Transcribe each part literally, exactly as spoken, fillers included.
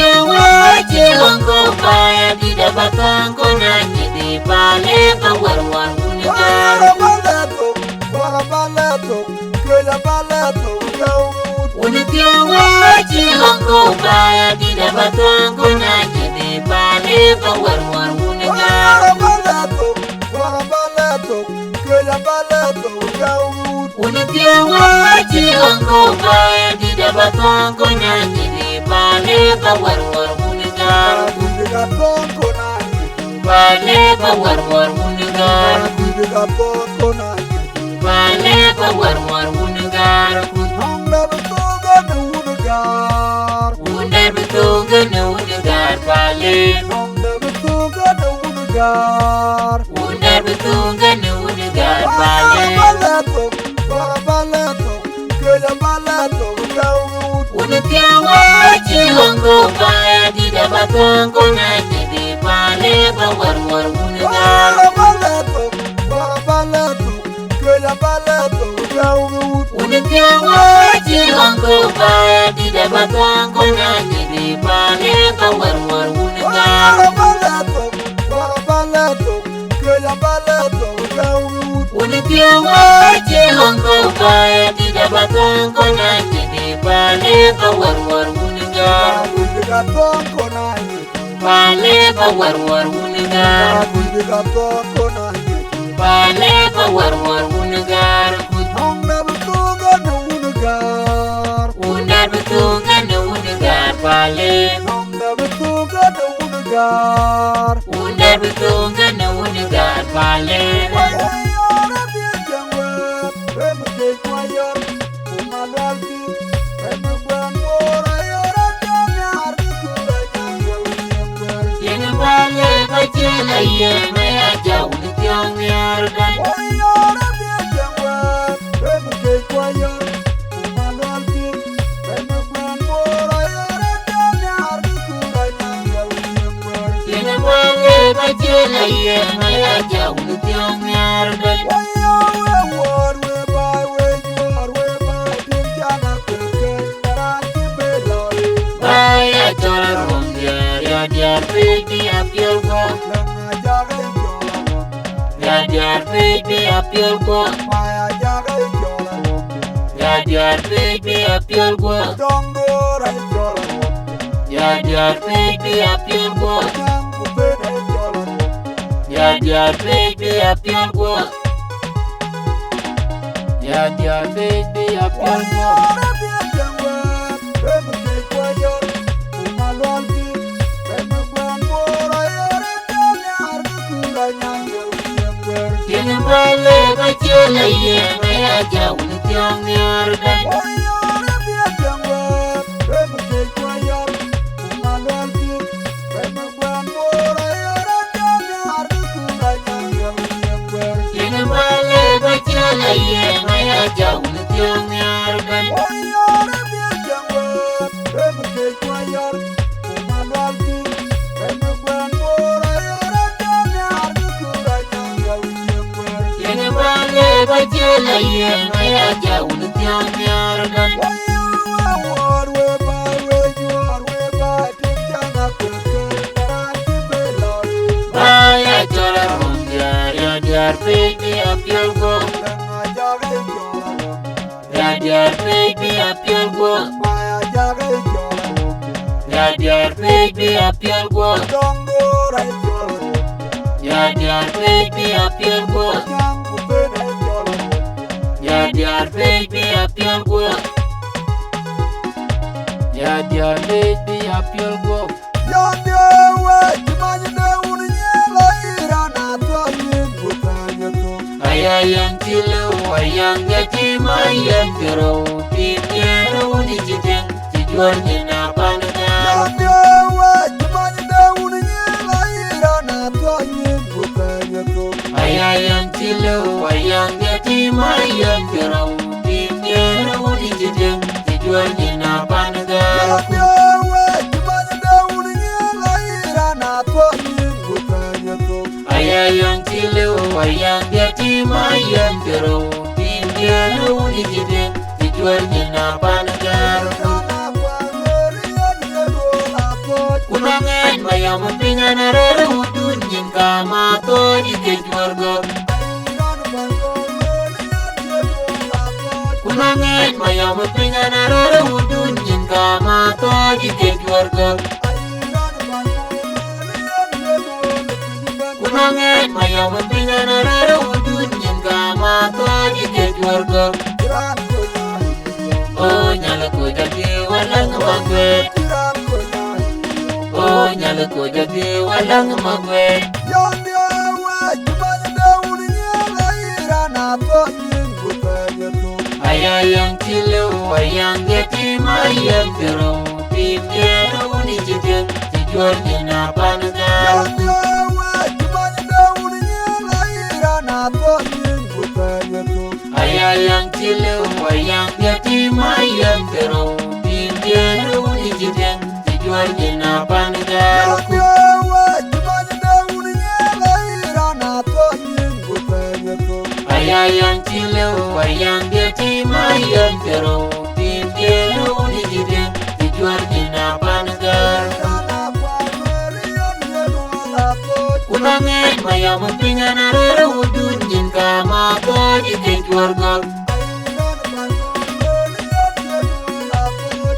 Wä cï ɣɔn kɔ̈u paya dït aba thɔ̈ŋ kɔn a cï dhi pale ba wär wär wun ë gäär. Wun ë thiɔ̈ŋ wä cï ɣɔn kɔ̈u paya dït aba thɔ̈ŋ kɔn a cï dhi pale ba wär wär wun ë gäär. Wun ë thiɔ̈ŋ wä cï ɣɔn kɔ̈u paya dït aba thɔ̈ŋ kɔn a cï dhi pale ba wär wär wun ë gäär. Pale ba wär wär wun ë gäär. Pale ba wär wär wun ë gäär. Wun dɛ̈t bï thöŋ kënë wun ë gäär pale. Wun dɛ̈t bï thöŋ kënë wun ë gäär pale. Wun ë thiɔ̈ŋ wä cï ɣɔn kɔ̈u paya dït aba thɔ̈ŋ kɔn a cï dhi pale ba wär wär wun ë gäär. Wun ë thiɔ̈ŋ wä cï ɣɔn kɔ̈u paya dït aba thɔ̈ŋ kɔn a cï dhi pale ba wär wär wun ë gäär. Wun ë thiɔ̈ŋ wä cï ɣɔn kɔ̈u paya dït aba thɔ̈ŋ kɔn a cï dhi pale ba wär wär wun ë gäär. Pale ba wär wär wun ë gäär. Pale ba wär wär wun ë gäär. Wun dɛ̈t bï thöŋ kënë wun ë gäär pale. Wun dɛ̈t bï thöŋ kënë wun ë gäär pale. Tiŋ pale ba ciël aye me ya jɔu në thiɔ̈ŋ nhiaar bɛ̈n. Tiŋ pale ba ciël aye me ya jɔu në thiɔ̈ŋ nhiaar bɛ̈n. Ba ya cɔl arom diäär, ya diäär pec bï ya piɔl guɔ. Ya diäär pec bï ya piɔl guɔ. Ya diäär pec bï ya piɔl guɔ. Ya diäär pec bï ya piɔl guɔ. Ya diäär pec bï ya piɔl guɔ. Ya diäär pec bï ya piɔl guɔ. Tiŋ pale ba ciël aye me ya jɔu në thiɔ̈ŋ nhiaar bɛ̈n. Tiŋ pale ba ciël aye me ya jɔu në thiɔ̈ŋ nhiaar bɛ̈n. Tiŋ pale ba ciël aye me ya jɔu në thiɔ̈ŋ nhiaar bɛ̈n. Ba ya cɔl arom diäär, ya diäär pec bï ya piɔl guɔ. Ya diäär pec bï ya piɔl guɔ. Ya diäär pec bï ya piɔl guɔ. Ya diäär pec bï ya piɔl guɔ. Ya diäär pec bï ya piɔl guɔ. Ya diäär pec bï ya piɔl guɔ. Yɔn diëë wec, many de wun nyiɛɛl ayi raan athuɔl nyin ku thany ë thok. Aya yɛn cï lëu, ayäŋ de tim, ayɛn cï rou, tim yen wun cï tïŋ, cï juɔ̈r nyin apan gäär. Yɔn diëë wec, many de wun nyiɛɛl ayi raan athuɔl nyin ku thany ë thok. Aya yɛn cï lëu, ayäŋ de tim, ayɛn cï rou, tim yen wun cï tïŋ, cï juɔ̈r nyin apan gäär. Yɔn diëë wec, many de wun nyiɛɛl ayi raan athuɔl nyin ku thany ë thok. Aya yɛn cï lëu, ayäŋ de tim, ayɛn cï rou, tim yen wun cï tïŋ, cï juɔ̈r nyin apan gäär. Yɔn apan ë riɛl ye duɔl apo. Yam piny an arëër wudun nyin ka ma thɔɔc ë kec juɔ̈r gɔ̈k. Ku na ŋɛɛc ma yam piny an arëër wudun nyin ka ma thɔɔc ë kec juɔ̈r gɔ̈k. Ku na ŋɛɛc ma yam piny an arëër wudun nyin ka ma thɔɔc ë kec juɔ̈r gɔ̈k. O nyal ku jati walang ma guet. O nyal ku jati walang ma guet. Aya yang chileu ayang jati ma yang tero. Pim dia uni chiteng chijuar jina pan ga. Aya yang chileu ayang jati ma yang tero. Pim dia uni chiteng chijuar jina pan ga. Aya yang chileu ayang jati ma yang tero. Pim dia uni chiteng chijuar jina pan ga. Ku na ŋɛɛc ma yam piny an arëër wudun nyin ka ma thɔɔc ë kec juɔ̈r gɔ̈k.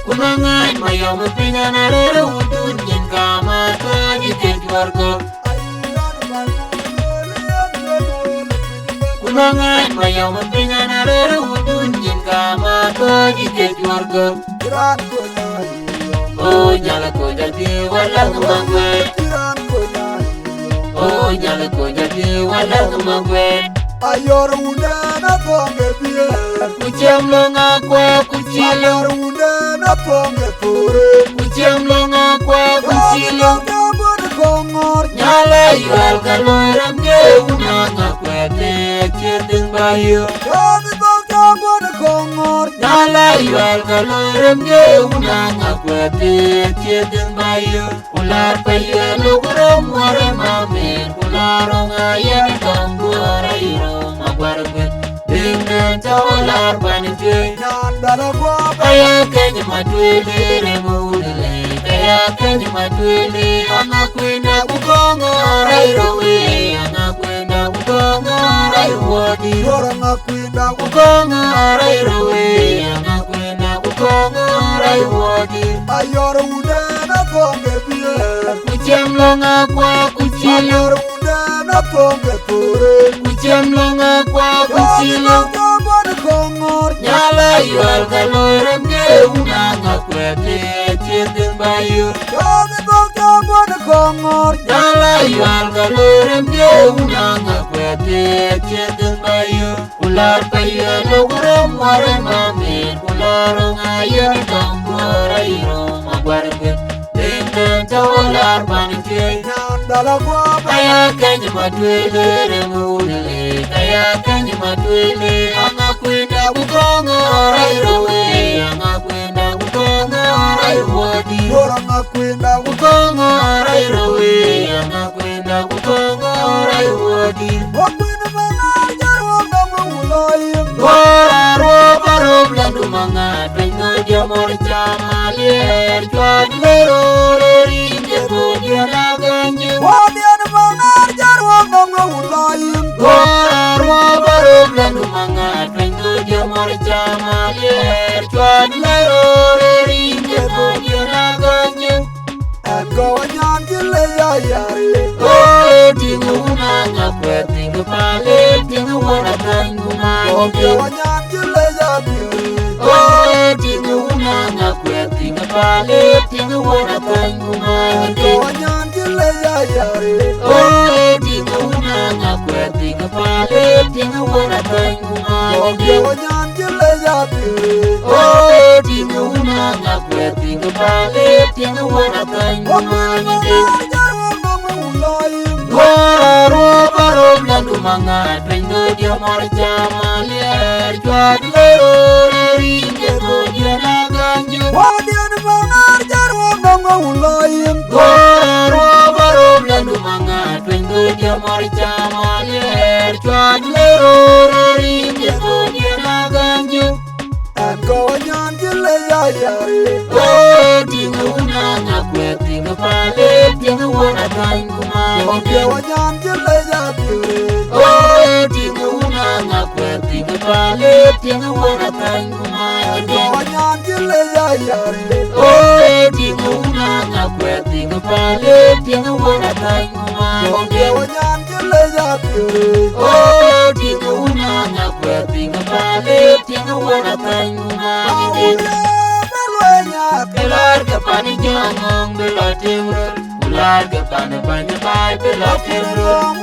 Ku na ŋɛɛc ma yam piny an arëër wudun nyin ka ma thɔɔc ë kec juɔ̈r gɔ̈k. Ku na ŋɛɛc ma yam piny an arëër wudun nyin ka ma thɔɔc ë kec juɔ̈r gɔ̈k. O nyal ku jati walang ma guet. O nyal ku jati walang ma guet. Ayɔr wundɛn athɔŋ ke piɛɛr. Ku ciɛm lɔŋ akuɛɛk ku cï lɔŋ. Ayɔr wundɛn athɔŋ ke thoore. Ku ciɛm lɔŋ akuɛɛk ku cï lɔŋ. Nyal ayuɛl ka loi rem ke wun aŋa kuɛɛk ke cie dhiŋ ba yök. Nyal ayuɛl ka loi rem ke wun aŋa kuɛɛk ke cie dhiŋ ba yök. Ku lar payuɛl lok rem wär ë mamer, ku lar röŋ ayɛn tɔŋ duɔɔr ayi röŋ aguar gueth. Dhiŋ nɛn tɔ̈ lar pan cuëëc. Aya keny ma tueele rem wun le, aya keny ma tueele aŋa kuinda ku kɔŋ arai röwe, aŋa kuinda ku kɔŋ arai wuɔdi. Ku kɔŋ arai röwe, aŋa kuinda ku kɔŋ arai wuɔdi. Ayɔr wundɛn athɔŋ ke piɛɛr. Ku ciɛm lɔŋ akuɛɛk ku cï lɔŋ. Ayɔr wundɛn athɔŋ ke thoore. Ku ciɛm lɔŋ akuɛɛk ku cï lɔŋ. Nyal ayuɛl ka loi rem ke wun aŋa kuɛɛk ke cie dhiŋ ba yök. Nyal ayuɛl ka loi rem ke wun aŋa kuɛɛk ke cie dhiŋ ba yök. Ku lar payuɛl lok rem wär ë mamer, ku lar röŋ ayɛn tɔŋ duɔɔr ayi röŋ aguar gueth. Dhiŋ nɛn tɔ̈ lar pan cuëëc. Aya keny ma tueele rem wun le, aya keny ma tueele aŋa kuinda ku kɔŋ arai röwe, aŋa kuinda ku kɔŋ arai wuɔdi. Ku kɔŋ arai röwe, aŋa kuinda ku kɔŋ arai wuɔdi. Guɔr aruɔp aröp landu maŋa tueny dho jɔmɔr cam aliɛɛr cuat le röör ë rin ke dho jiɛn aganjë. Guɔr aruɔp aröp landu maŋa tueny dho jɔmɔr cam aliɛɛr cuat le röör ë rin ke dho jiɛn aganjë. Ɛn kɔ̈u anyan cï lec ayar. Ɣöö tiŋ wun aŋa kuɛth tiŋ pal, ee tiŋ wun athany ku many. Kɔ̈u anyan cï lec apiööc. Ɣöö tiŋ wun aŋa kuɛth tiŋ pal, ee tiŋ wun athany ku many. Ɛn kɔ̈u anyan cï lec ayar. Ɣöö tiŋ wun aŋa kuɛth tiŋ pal, ee tiŋ wun athany ku many. Kɔ̈u anyan cï lec apiööc. Ɣöö tiŋ wun aŋa kuɛth tiŋ pal, ee tiŋ wun athany ku many. Guɔr aruɔp aröp landu maŋa tueny dho jɔmɔr cam aliɛɛr cuat le röör ë rin ke dho jiɛn aganjë. Guɔr aruɔp aröp landu maŋa tueny dho jɔmɔr cam aliɛɛr cuat le röör ë rin ke dho jiɛn aganjë. Ɛn kɔ̈u anyan cï lec ayar. Ɣöö tiŋ wun aŋa kuɛth tiŋ pal, ee Tiŋ wun athany ku mac. Jɔŋ piɛw anyan cï lec apiööc. Oh, tiŋ wun aŋa kuɛth, tiŋ pale, tiŋ wun athany ku mac. Jɔŋ anyan cï lec ayar. Oh, tiŋ wun aŋa kuɛth, tiŋ pale, tiŋ wun athany ku mac. Jɔŋ piɛw anyan cï lec apiööc. Oh, tiŋ wun aŋa kuɛth, tiŋ pale, tiŋ wun athany ku mac. Awuya bä luɛny ake. Ke lɔɔr ke pan Jɔŋ ŋɔŋ bï lɔ tim röt. Ku laar ke pan bäny baai bï lɔ tim röt.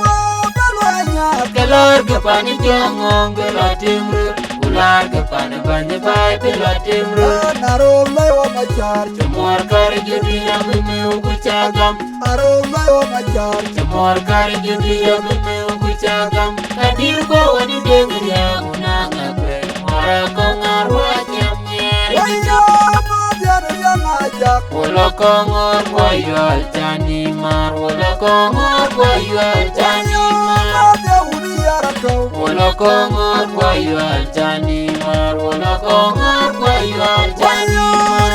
Ke laar ke pan Jɔŋ ŋɔŋ bï lɔ tim röt. Ku laar ke pan bäny baai bï lɔ tim röt. Na röör lɔi wä Macar. Cï muɔɔr kär jëdï abï miu ku ca gam. Na röör lɔi wä Macar. Cï muɔɔr kär jëdï abï miu ku ca gam. Ka dïr kɔ̈u wä dï deŋ riääk ku na ŋa kuɛɛr. Wala kɔŋ ŋɔr kuɔ yual cani mar, wala kɔŋ ŋɔr kuɔ yual cani mar. Wala kɔŋ ŋɔr kuɔ yual cani mar, wala kɔŋ ŋɔr kuɔ yual cani mar.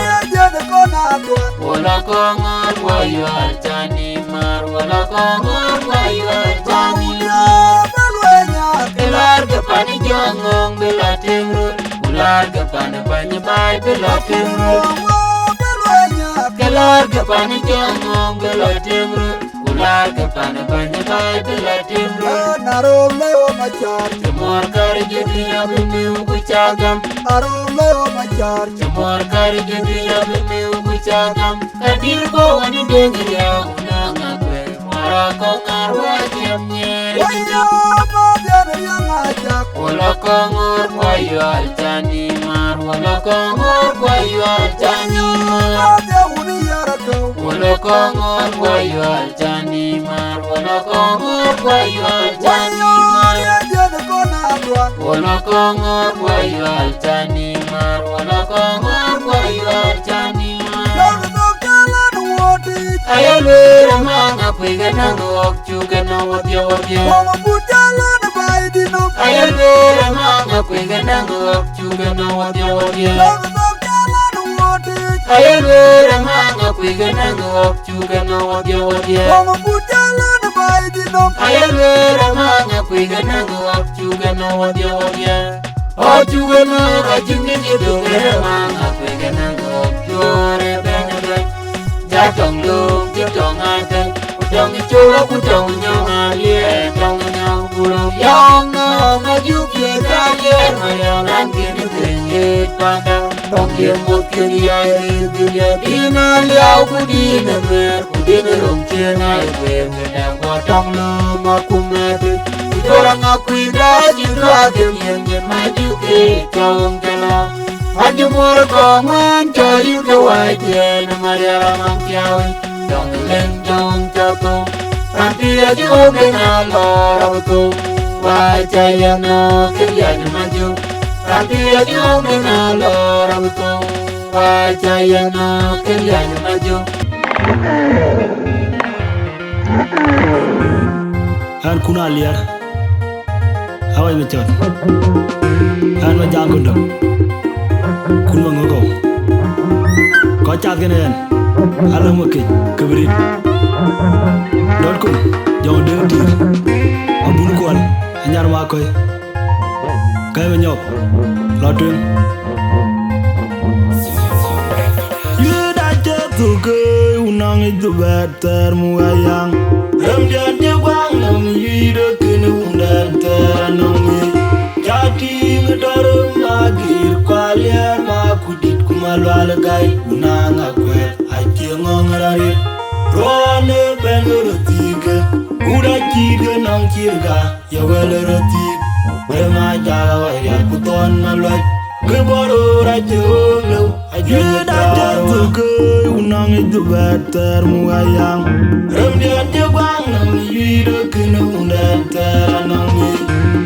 Wala kɔŋ ŋɔr kuɔ yual cani mar, wala kɔŋ ŋɔr kuɔ yual cani mar. Ke laar ke pan Jɔŋ ŋɔŋ bï lɔ tim röt. Ku laar ke pan bäny baai bï lɔ tim röt. Ke laar ke pan Jɔŋ ŋɔŋ bï lɔ tim röt. Ku laar ke pan bäny baai bï lɔ tim röt. Na röör lɔi wä Macar. Cï muɔɔr kär jëdï abï miu ku ca gam. Na röör lɔi wä Macar. Cï muɔɔr kär jëdï abï miu ku ca gam. Ka dïr kɔ̈u wä dï deŋ riääk ku na ŋa kuɛɛr. Wala kɔŋ ŋɔr kuɔ yual cani mar. Wala kɔŋ ŋɔr kuɔ yual cani mar, wala kɔŋ ŋɔr kuɔ yual cani mar. Wala kɔŋ ŋɔr kuɔ yual cani mar, wala kɔŋ ŋɔr kuɔ yual cani mar. Wala kɔŋ ŋɔr kuɔ yual cani mar, wala kɔŋ ŋɔr kuɔ yual cani mar. Aye lueel amaŋ akuëc ke näŋ ɣɔ̈k cuk ke nɔ̈k wodhie wodhie. Aye lueel amaŋ akuëc ke näŋ ɣɔ̈k cuk ke nɔ̈k wodhie wodhie. Aye lueel amaŋ akuëc ke näŋ ɣɔ̈k cuk ke nɔ̈k wodhie wodhie. Aye lueel amaŋ akuëc ke näŋ ɣɔ̈k cuk ke nɔ̈k wodhie wodhie. Ɣɔ̈k cuk ke nɔ̈k acïn kë cï dhuk ë amaŋ akuëc ke näŋ ɣɔ̈k juɔ̈ɔ̈r ëbɛ̈n ëbɛ̈n. Ja tɔŋ lööŋ cï tɔŋ atɛ̈n, ku tɔŋ cöök ku tɔŋ nyɔŋ aliɛɛr, tɔŋ nyɔŋ ku röm yɔŋ nɔm ajuk ye ka aliɛɛr, Mariam raan kën ë piny ɣet panda. Tɔŋ ye muɔ̈th kën yai rëër dhil ya dïn aliau ku dïn ë nuɛɛr, ku dïn ë röŋ cïn ai guëër këdäŋ guɔ tɔŋ lööm akum ëtï. Ku jɔl aŋa kuïn daac yïn dhuaak ë miëth nyin majuk ë cɔŋ jɔl a. Mac muɔɔr kɔŋ wään cɔl yïn ke wac tiɛɛn ë Mariam amaŋ piaawë. Dɔŋ lëŋ dɔŋ ca thou, raan piɛth yï ɣöök ë na lɔɔr abï thou. Wac ca yɛn ɣöök kë liac majuk, raan piɛth yï ɣöök ë na lɔɔr abï thou. Wac ca yɛn ɣöök kë liac majuk. Ɣɛn kun aliɛr. Awai Macɔt. Ɣɛn Majaŋ Kondom. Kun Maŋökɔ̈u. Kɔc cath kën ɣɛn. Alɔ̈m ke kec, ke bï rit. Dɔ̈t kun, Jɔŋ Deŋ Tiir. Abun Kuɔl, Anyar Makɔ̈i. Käi Manyɔk, lɔ tueŋ. Yïn acï thuk ke wun nɔŋ yic dhubɛɛt thɛɛr mu wɛ̈ɛ̈ŋ. Rɛmdiɛn cï guaŋ nɔm yï de kën wundɛn thɛɛr anɔŋ yic. Ca tïŋ tɔ̈ rem agir ku aliɛɛr ma ku dït ku malual gäi ku naŋ akuɛɛr acie ŋɔ̈ŋ rɔ̈ riël. Ruɔ̈ɔ̈n ë bɛ̈n röt thiikä, wut acït ke nɔŋ cït ga. Ye wël röt thiik, wël ma jal awai rial ku thɔn ma luac. Kë bɔ̈ röör acï ɣöök lëu, ajuëc da cä thök ke wun nɔŋ yic dhubɛɛr thɛɛr mu ayaŋ. Rem diɛt cï guaŋ nɔm yuic de kën wundɛn thɛɛr anɔŋ yic.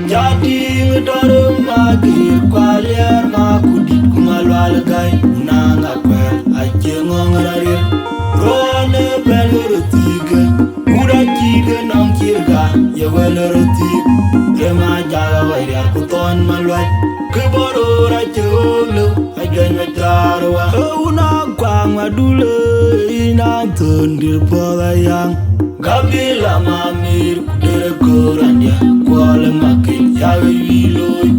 Ca tïŋ tɔ̈ rem ma gïïr ku aliɛɛr ma ku dït ku ma lual gäi ku naŋ akuɛɛr acie ŋɔ̈ŋ rɔ̈ riël. Ruɔ̈ɔ̈n ë bɛ̈n röt thiikä. Wut acït ke nɔŋ cït ga, ye wël röt thiik, rem ajak awai rial ku thɔn ma luac. Kë bɔ̈ röör acï ɣöök lëu, ajuëc ma tɔ̈ɔ̈r wa. Ë wun akuaŋ Madule, ina thon dir puɔth ayaŋ. Gabila mamir, ku dere kor andia, kuɔl makin, yawe wi loi,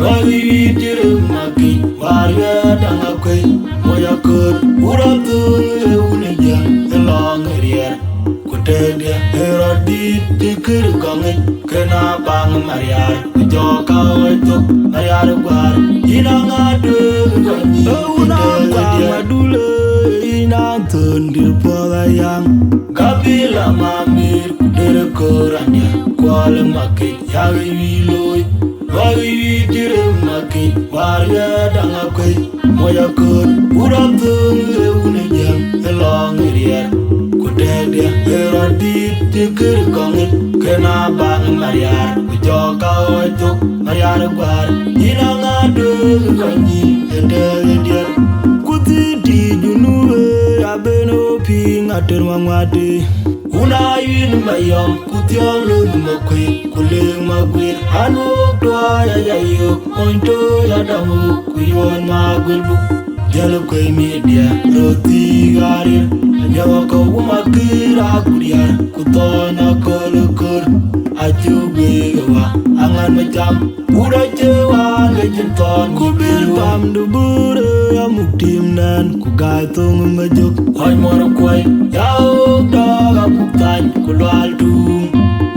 loi wi dire makin, war ya danga kwe, moya kor, ura thon e wune ja, e long rier. Ku tëëkdiɛ ë rɔt dït cï kër kɔŋic, kën a baŋ Mariar, ku jɔ ka ɣɔc thok Mariar guar, yïn aŋa duëër kɔc. Ë wun a kuaŋ Madule, yïn a thon dir puɔth ayaŋ. Gabila mamir, ku dere kor andia, kuɔl makin, yawe wi loi, loi wi dire makin, war ya danga kwe. Moya kor, ura thon e wune jiɛm, e long e rier. Ku tëëkdiɛ ë rɔt dït cï kër kɔŋic, kën a baŋ Mariar, ku jɔ ka ɣɔc thok Mariar guar, yïn aŋa duëër kɔc nyïn e tëëk e dier. Ku thii tïï junube, aben o piŋ ater maŋuati. Wun a yïn mayɔm, ku thiɔ̈k lon makuëi, ku leŋ maguir, an wok tuɔɔc aya yök, mony toc adam wok, ku yuɔɔn maguir buk. Jɔl kuëi midia, röt thiik arir, anyɔk akɔ̈u ku makir akuriar, ku thɔ̈n aköl ë kör, acuk guiik ë wa, aŋan macam. Wut acï wään ke cïn thɔn, ku bil pam de bur ë amuk tim nɛn, ku gai thoŋ ë mejök. Ɣɔc mɔr kuɔi, ya ɣok dɔɔk abuk thany, ku lual tuum,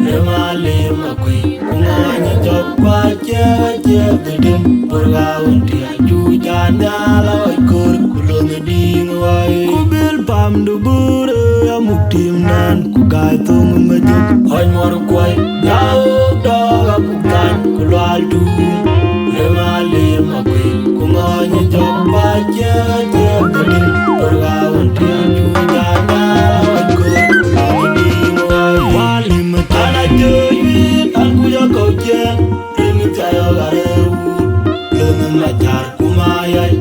rem alim akuëi, ku ŋɔny ë jɔk, ku aciɛk aciɛk dhëdim, bur ɣa wun tiɛɛl, cu jaan nhial aɣɔc kör, ku löŋ ë dïïŋ ɣɔi. Ku bil pam de bur ë amuk tim nɛn, ku gai thoŋ ë mejök. Ɣɔc mɔr kuɔi, ya ɣok dɔɔk abuk thany, ku lual tuum, rem alim akuëi, ku ŋɔny ë jɔk, ku aciɛk aciɛk dhëdim, bur ɣa wun tiɛɛl, cu jaan nhial aɣɔc kör, ku löŋ ë dïïŋ ɣɔi. Walim ë than acï yuiit, an kuc akɔ̈u ciɛɛn, rin ë thiayɔk arëër wut, löŋ ë macar. Ku ma yai,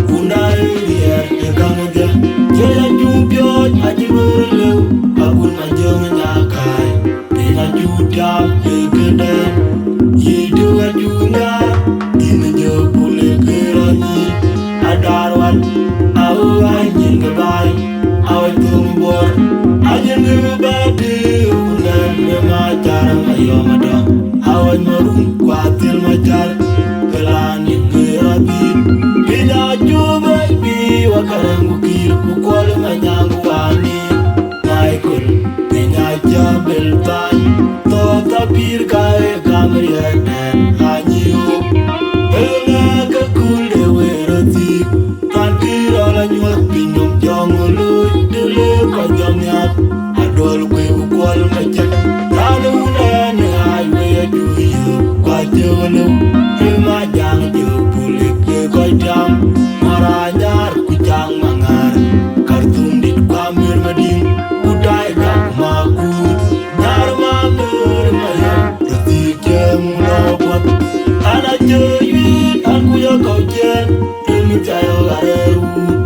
wunda ë riɛɛr ë käŋ ë dhiɛ, cie ya cu piɔ̈ɔ̈c acï bï röt lëu, akun ma jöŋ ë nyakäi, piny acu tiam ë këdɛn, yic tök acu nhiaar, yïn ë jö pul ë kë rɔt nyïïn, adar wal, aɣöö aa nyin ke baai, aɣɔc thöŋ buɔɔr, anyin ke bï bɛ̈ɛ̈i tëëk, ku nɛn ë macar ë mayɔm atɔ̈, aɣɔc marun, ku athil macar, ke raan ë ŋëër adhil. Piny acuk bɛ̈ɛ̈i bï wakaraŋ ku kïïr ku kuɔl ë manyaŋ ku wani. Michael, piny acä bel thany, thɔ̈ɔ̈th apïïr ka ë gam riɛɛr nɛn anyïï ɣok. Ëŋa ke kul de wëër ë thiik, man kï rɔl anyuɔ̈th piny nɔm jɔŋ ë looi, të le kɔc jɔm nhial. Aduɔl kuëë ku kuɔl macek, raan ë wun ɛn ë ɣaac wei adu yï, ku acï ɣön ë rem a jaŋ jö pulik ke kɔc tiam, mɔr a nyar ku caŋ maŋäär, Karthum dït ku amër madïŋ, ku tai gak makuut, nyar ma mër mayɔm, röt thiik cieŋ lɔ puɔth. An acï yuiit, an kuc akɔ̈u ciɛɛn, rin ë thiayɔk arëër wut,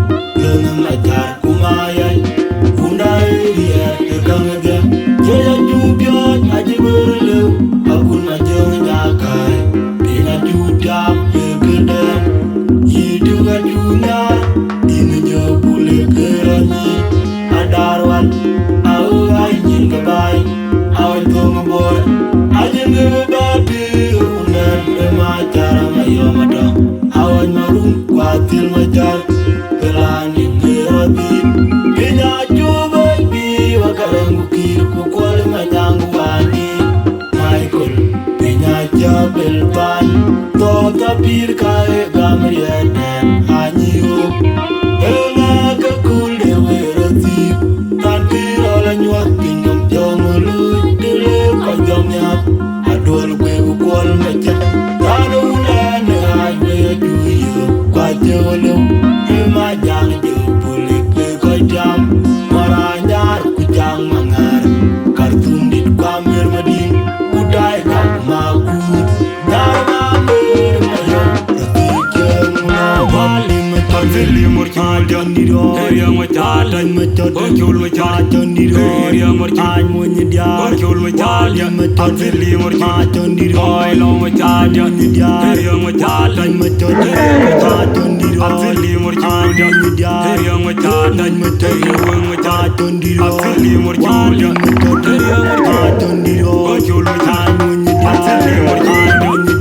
löŋ ë macar. Ku ma yai, wunda ë riɛɛr ë käŋ ë dhiɛ, cie ya cu piɔ̈ɔ̈c acï bï röt lëu, akun ma jöŋ ë nyakäi, piny acu tiam ë këdɛn, yï tök acu nhiaar, yïn ë jö pul ë kë rɔt nyïïn, adar wal, aɣöö aa nyin ke baai, aɣɔc thöŋ ë buɔɔr, anyin ke bï bɛ̈ɛ̈i tëëk, ku nɛn ë macar ë mayɔm atɔ̈, aɣɔc marun, ku athil macar. Pelani ŋëër adhil, piny acu bɛ̈ɛ̈i bï wakaraŋ ku kïïr ku kuɔl ë manyaŋ ku wani. Michael, piny acä bel thany, thɔ̈ɔ̈th apïïr ka ë gam riɛɛr nɛn anyïï ɣok. Ëŋa ke kul de wëër ë thiik, man kï rɔl anyuɔ̈th piny nɔm jɔŋ ë looi, të le kɔc jɔm nhial. Aduɔl kuëë ku kuɔl macek, raan ë wun ɛn ë ɣaac wei adu yï, ku acï ɣön ë rem a jaŋ jö pulik ke kɔc tiam, mɔr a nyar ku caŋ maŋäär, Karthum dït ku amër madïŋ, ku tai gak makuut, nyar ma mër mayɔm, röt thiik cieŋ lɔ puɔth. Adhili mur col jɔn dït ɣɔn, area ma cal, tany ma cɔt, col ma cal jɔn dït ɣɔn, area mur col, any mony diaar, col ma cal, adhili mur col jɔn dït ɣɔn, long ma cal jɔn dït diaar, area ma cal, tany ma cɔt, col jɔn dït ɣɔn, adhili mur col jɔn dït diaar, area ma cal. Nany mi tɛ̈ ye weŋ mi ca töndït ɣɔn. Asili mur jul ya. Töndït ɣɔn. Töndït ɣɔn. Jul mi ca nyuny ya. Asili mur jul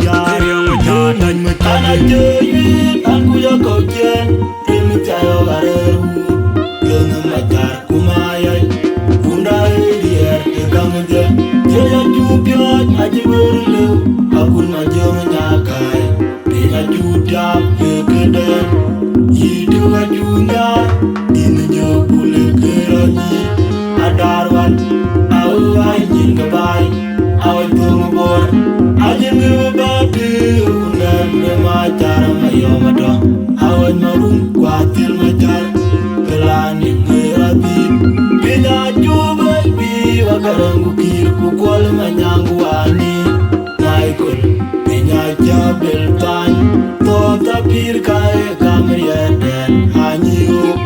ya. Töndït ɣɔn. Nany mi tɛ̈ ye. An a jë yïn, an kuc akɔ̈u ciɛɛn. Rem mi thiai ɣɔ̈k arëër wun. Lëŋ mi macar ku ma yai. Wunda ë riɛɛr ë käŋ dhiɛ. Jël acu piɔ̈ɔ̈c acï wëër lëu. Akun ma jöŋ nyakäi. Piny acu tiam ye këdɛn, yï tök acu nhiaar, yïn jɔ pul ye kë rɔt nyïïn. Adar wan, aɣöö ɣai nyin ke baai, awec thöŋ bɔɔr, anyin ke bä tëë run ɛn ke ma car ma yɔm atɔ, awec ma run ku athil ma car, ke la niŋ ke rɔt dhil. Piny acu bɛ̈c bï wa Garaŋ ku Kiir ku Kuɔl ma nyaŋ ku wani. Michael, piny acä bel thany, thoth apïïr ka ë gam riɛɛtdɛn anyïï ɣöök.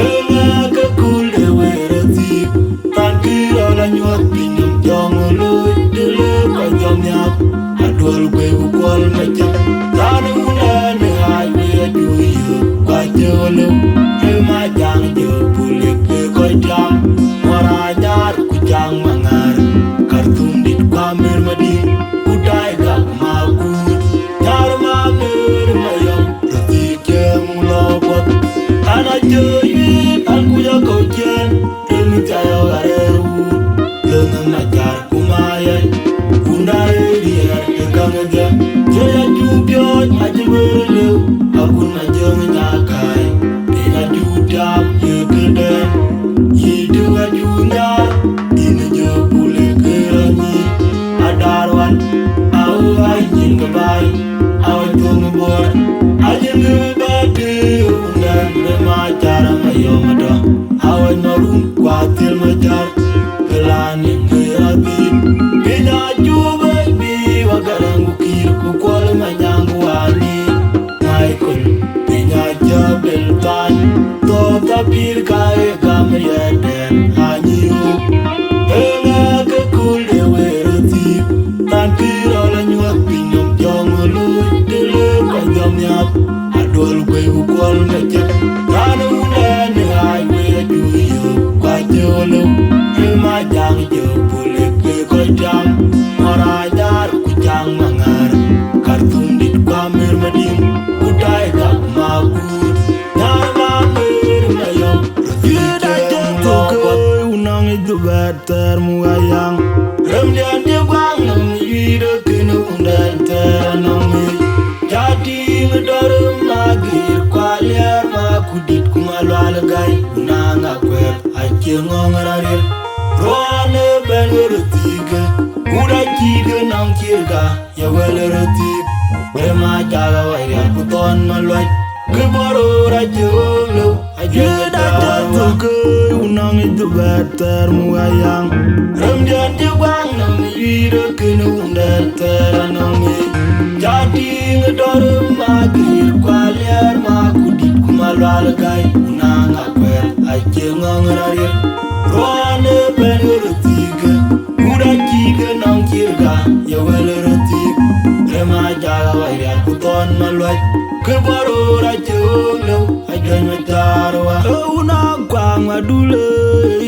Ëŋa ke kööl de wëër ë thiik, raan kï rɔl anyuɔ̈th piny nɔm jɔŋ ë looi, të lëk kɔc jɔm nhiaak, aduɔl guëk ku kuɔl macam. Raan ë wun ɛn ë ɣaac wëë ajuëc yöök, ku acï ɣöl lëu, ë ma jaŋ jö pulik ë kɔc tiam, ŋuɔ̈r anyar ku caŋ maŋäär, Karthum dït ku Amer Madïŋ. Ku tai gak ma kuut, nyar ma ŋeer ma yɔm, röt dhil cieŋ lɔ buɔth. An a jö yïn, an kuc akɔ̈u ciɛɛn, rem mi thiai ɣɔ̈k arëër wun. Lëŋ mi macar ku ma yai, wunda ë riɛɛr ë käŋ dhiɛ. Jël acu piɔ̈ɔ̈c acï wëër lëu, akun ma jöŋ nyakäi. Piny acu tiam ye këdɛn, yï tök acu nhiaar, yïn jɔ pul ye kë rɔt nyïïn. Adar wan, aɣöö ɣai nyin ke baai, awec thöŋ bɔɔr, anyin ke bä tëë run ɛn ke ma car ma yɔm atɔ, awec ma run ku athil ma car, ke la niŋ ke rɔt dhil. Piny acu bɛ̈c bï wa Garaŋ ku Kiir ku Kuɔl ma nyaŋ ku wani. Michael, piny acä bel thany, thoth apïïr ka ë gam riɛɛtdɛn anyïï ɣöök. Ëŋa ke kööl de wëër ë thiik, raan kï rɔl anyuɔ̈th piny nɔm jɔŋ ë looi, të lëk kɔc jɔm nhiaak, aduɔl guëk ku kuɔl macam. Raan ë wun ɛn ë ɣaac wëë ajuëc yöök, ku acï ɣöl lëu, ë ma jaŋ jö pulik ë kɔc tiam, ŋuɔ̈r anyar ku caŋ maŋäär, Karthum dït ku Amer Madïŋ. Ku tai gak ma kuut, nyar ma ŋeer ma yɔm, röt dhil cieŋ lɔ buɔth. Yïn acä thök ë unɔŋ yic dhubɛɛr thɛɛr muk ayaŋ. Remdiɛn cï guaŋ nɔm yïït ë kënë wundɛn thɛɛr anɔŋ yic. Ca tïŋ dɔ̈r ma gïïr ku aliɛɛr ma kudït ku ma lual gäi ku naŋ akuɛth acie ŋɔ̈ŋ rɔt riɛl. Ruɔɔn ë bɛ̈n ɣöt röt thiikä, wut acït ë nɔŋ ciëër ka. Ye wël röt thiik, wël ma cak awäc rial ku thɔn ma luac. Kë bɔ̈ röör acï ɣöök lëu, ajuëc da jɔt thök ë unɔŋ yic dhubɛɛr thɛɛr muk ayaŋ. Remdiɛn cï guaŋ nɔm yïït ë kënë wundɛn thɛɛr anɔŋ yic. Ca tïŋ dɔ̈r ma gïïr ku aliɛɛr ma kudït ku ma lual gäi ku naŋ akuɛth acie ŋɔ̈ŋ rɔt riɛl. Ruɔɔn ë bɛ̈n ɣöt röt thiikä, wut acït ë nɔŋ ciëër ka. Ye wël röt thiik, rem a jak awäc rial ku thɔn ma luac. Kë bɔ̈ röör acï ɣöök lëu, ajuëc ma caar wa. Ë wun a kuaŋ adul ë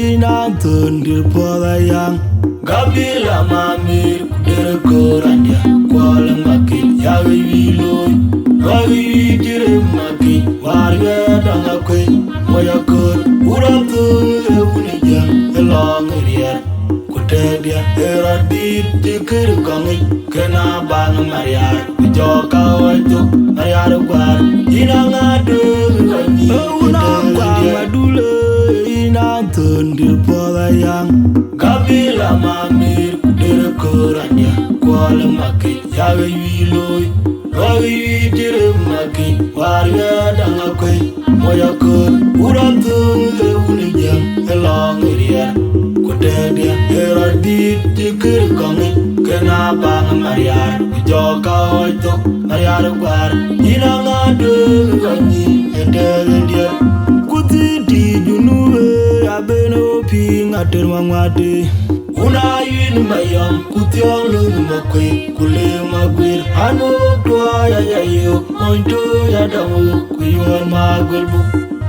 yïn a thön dïr puɔth ayaŋ. Gabila ma mïïr ku der köör andiɛ, kuɔl ë makic, yak ë yï looi. Ruak ë yï dïr ë makic, wäär wiɛɛr dɔŋ akuëc, moc aköör. Wut a thöŋ ë wun ë jiëŋ, ë lɔŋ ë riɛɛr. Ku tëëkdiɛ̈ ë rɔt dïït cï kër kɔŋic, kën a baŋ mariaar, ku jɔ ka ɣɔc thok mariaar guäär. Yïn aŋa dööm ë kɔc nyïïn ë wun a kuaŋ adul ë yïn a thön dïr puɔth ayaŋ. Gabila ma mïïr ku der köör andiɛ, kuɔl ë makic, yak ë yï looi. Ruak ë yï dïr ë makic, wäär wiɛɛr dɔŋ akuëc, moc aköör. Wut a thöŋ ë wun ë jiëŋ, ë lɔŋ ë riɛɛr. Ku tëëkdiɛ̈ ë rɔt dïït cï kër kɔŋic, kën a baŋ mariaar, ku jɔ ka ɣɔc thok mariaar guäär. Yïn aŋa dööm ë kɔc nyïïn ë tëëkdiɛ̈. Ku thïn tïï Junub ë aben ɣöö piŋ ater maŋuätde. Wun a yïn mayɔm, ku thiɔ̈ɔ̈ŋ lööny makuëi, ku lëë maguëër. An, wok tuɔɔc aya yök, mony tooc adɔŋ wok, ku yuɔ̈ɔ̈r maguël buk.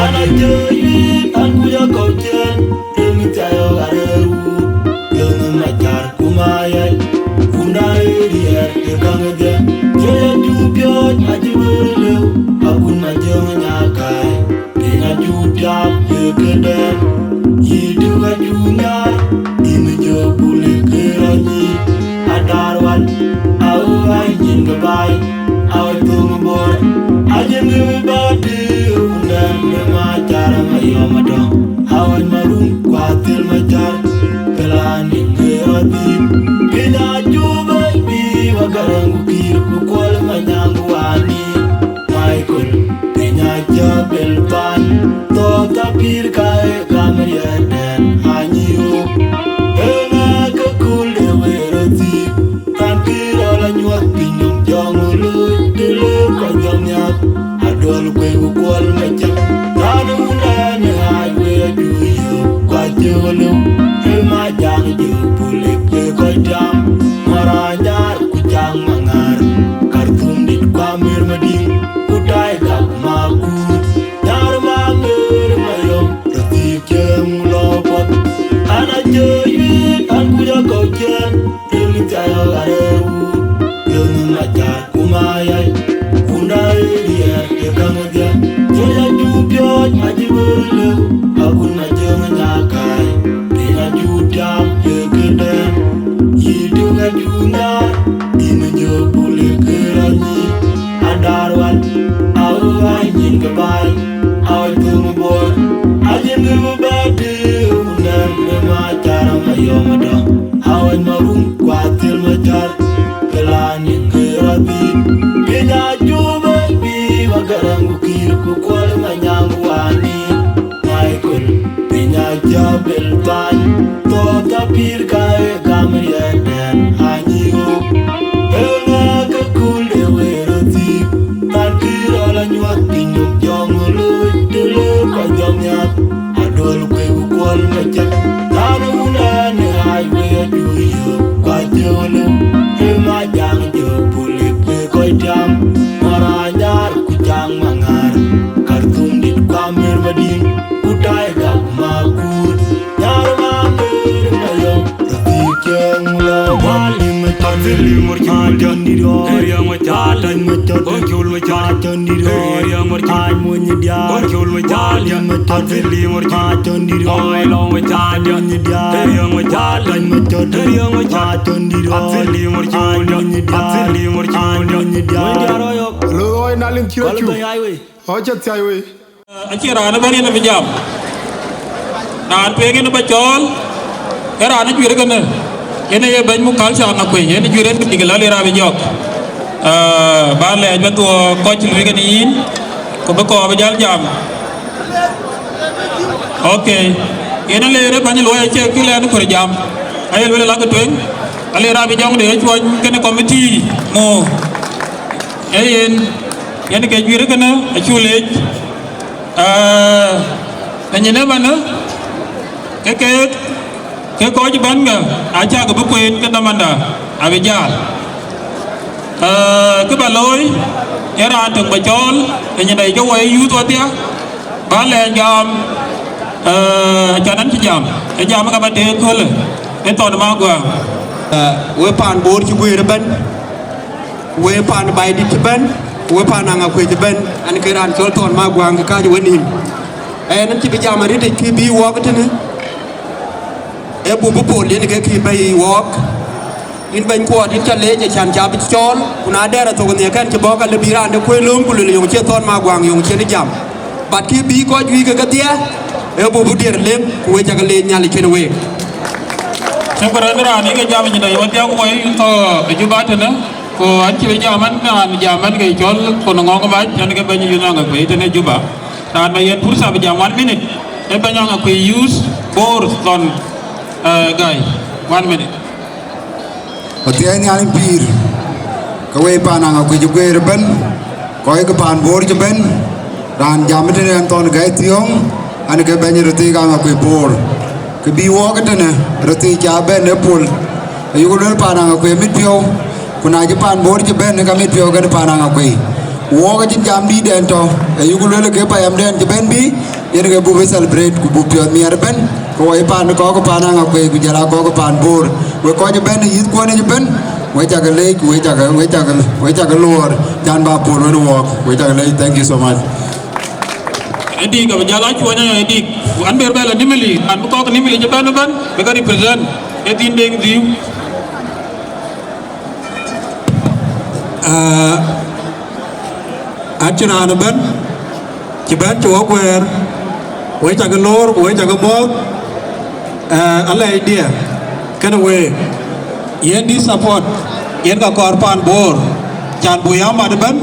An a jëë yïn, an kuc akɔ̈u ciëën, rin thiayok arëër wut, rin Macar ku Mayɛc, kun da ë riɛɛr ë käŋ ë dhiën. Jëë ya cuk piɔ̈ɔ̈c acï bï lëu, akun Majöŋ Nyakai. Piny acuk tiap ë këdɛn, yï tök acuk nhiaar, yïn jɔ pul ë kë rɔt nyïïn. Adar wal, aɣöö ɣäc nyin ke baai, aɣöc thöŋ Bor, ajëŋ ë bä tëër wundɛn de Macar Mayɔm Adɔŋ, aɣöc Marun ku Athil Macar, ke la nïn ke rɔt dhïn. Piny acuk bɛ̈ɛ̈i bï wa Garaŋ ku Kiir ku Kuɔl Manyaŋ ku Wani. Michael, piny acä bel pan, thɔɔk ka pïïr ka ë gam riɛɛtdɛn anyïï ɣöök. Jabel Thany, thɔɔth apïïr ka ë gam riɛɛtdɛn anyïïk. Ëŋa ke kul de wëër ë thiik, kan kï rɔl anyuɔɔth piny nɔm jɔŋ ë looi, të le kɔc jɔŋ nhiaak, aduɔl kueek kuɔl macät. Than wun ɛn ë ɣaac wëë aduur yöök, ku acïï lëu, ë ma jaŋ jɔ pulik bï kɔc tiam, mɔ̈r anyar ku caŋ maŋär, Karthum dït ku Amer Madïn. Ku tai gak makut, nyar ma ber ma yom, rëthi cieŋ la. Walim ma cɔt, athili mor cɔt, ma cɔt ni rɔ, eriang ma cɔt, atany ma cɔt, kon col ma cɔt, ma cɔt ni rɔ, eriang mor cɔt, ai mo ni dia, kon col ma cɔt, walim ma cɔt, athili mor cɔt, ma cɔt ni rɔ, ai long ma cɔt, mo ni dia, eriang ma cɔt, atany ma cɔt, eriang ma cɔt, ma cɔt ni rɔ, athili mor cɔt, ai mo ni dia, athili mor cɔt, ai mo ni dia. Lo oi na lim chiro chu. Oi chat chai we. Acie raan ëbɛ̈n yen abï jam. Raan tueŋ yen ë ba cɔɔl, ke raan ë juëër kënë, yen aye bɛ̈ny muk culture Aŋakuei, yen ë juëër yen bï dïk lɔ lir abï jɔk. Ba lɛɛc ba thuɔɔk kɔc cï luui kënë yïn, ku bï kɔɔr bï jäl jam. Ok. Yen aleer ë bɛ̈ny luɔi acie kï lɛɛn kɔɔr jam. Aye lueel lakë tueŋ, aleer abï jɔŋ de cuɔny kënë committee mu. Ee yen, yen ke juëër kënë acuk leec. Aa, ë nyin ëmënë, ke keek, ke kɔc bɛ̈n ke acäk bï kueen ke dhamanda abï jäl. Aa, kë ba looi, ee raan töŋ ba cɔɔl, ë nyin dai ke wɔ ye youth wadhia, ba lɛɛc gam, aa, acan an cï jam, ë jam ka ba teek köölë, ë thɔn ma guaŋ. Aa, we paan Bor cï guëër ëbɛ̈n. Ku we paan Baidït cï bɛ̈n, ku we paan Aŋakuei cï bɛ̈n, an, ke raan cɔl Thɔn Maguaŋ ke kääc we nïïm. Ɛn, an cï bï jam arëtic kë bï wɔɔk tënë, ee buk bï pol yen ke kë bɛ̈i wɔɔk. Yïn bɛ̈ny Kuɔɔt, yïn ca leec, acan ca bï cɔɔl, ku na dɛɛr athok nhiɛk kɛn cï bɔ̈, ka lë bï raan de kuëë lööm, ku luel yöŋ cie Thɔn Maguaŋ, yöŋ cïn jam. But kë bï kɔc juëc ke kedhie, ee buk bï dier lem, ku we ca ke leec Nhialic kën week. Shukran, raan ë ke jam ë nyin dai wadhia, ku wɔ ye yïn thɔ ë Juba tënë. Ku an cï bï jam an, an jam an ke cɔl Kon Ŋɔŋ Mac, an ke bɛ̈ny yïn Aŋakuei tënë Juba. Raan ba yen pursa bï jam one minute, ee bɛ̈ny Aŋakuei youth Bor Thɔn, eh, Gai. One minute. Ku thiɛɛi Nhialic pïïr, ke wei paan Aŋakuei cï guëër ëbɛ̈n, kɔc ke paan Bor cï bɛ̈n, raan jam tënë ɛn Thɔn Gai Thiɔ̈ŋ, an ke bɛ̈ny röthii ke Aŋakuei Bor. Kë bï wɔɔk tënë röthii ca bɛ̈n ë pol, ayuk luel paan Aŋakuei mit piɔ̈u, ku na cï paan Bor cï bɛ̈n, ka mit piɔ̈u kën paan Aŋakuei. Wɔɔk acïn jam dïïtdɛn tɔ̈, ayuk luel ke payamdɛn cï bɛ̈n bï, yen ke buk bï celebrate, ku buk piɔ̈ɔ̈th miɛt ëbɛ̈n, ke wɔ ye paan kɔ̈k ke paan Aŋakuei, ku jɔl aa kɔ̈k ke paan Bor. Wek kɔc ëbɛ̈n ë yïthkuɔn yic ëbɛ̈n, we cak leec, ku we cak, we cak, we cak luɔɔr, can ba pol wën wɔɔk, we cak leec. Thank you so much. Ë dik abï jal a cuɔny aya ë dik. An ber bɛ la Nimili, an bï kɔk Nimili cï bɛ̈n ëbɛ̈n, bï ke represent ë dhiin deŋ dhiu. Ah, acïn raan ëbɛ̈n cï bɛ̈n cï wɔ guɛɛr, we cak loor, we cak mɔ̈ɔ̈th, eh, alɛɛcdiɛ kënë week. Yen dï support, yen ka kɔɔr paan Bor, can buk ya mat ëbɛ̈n,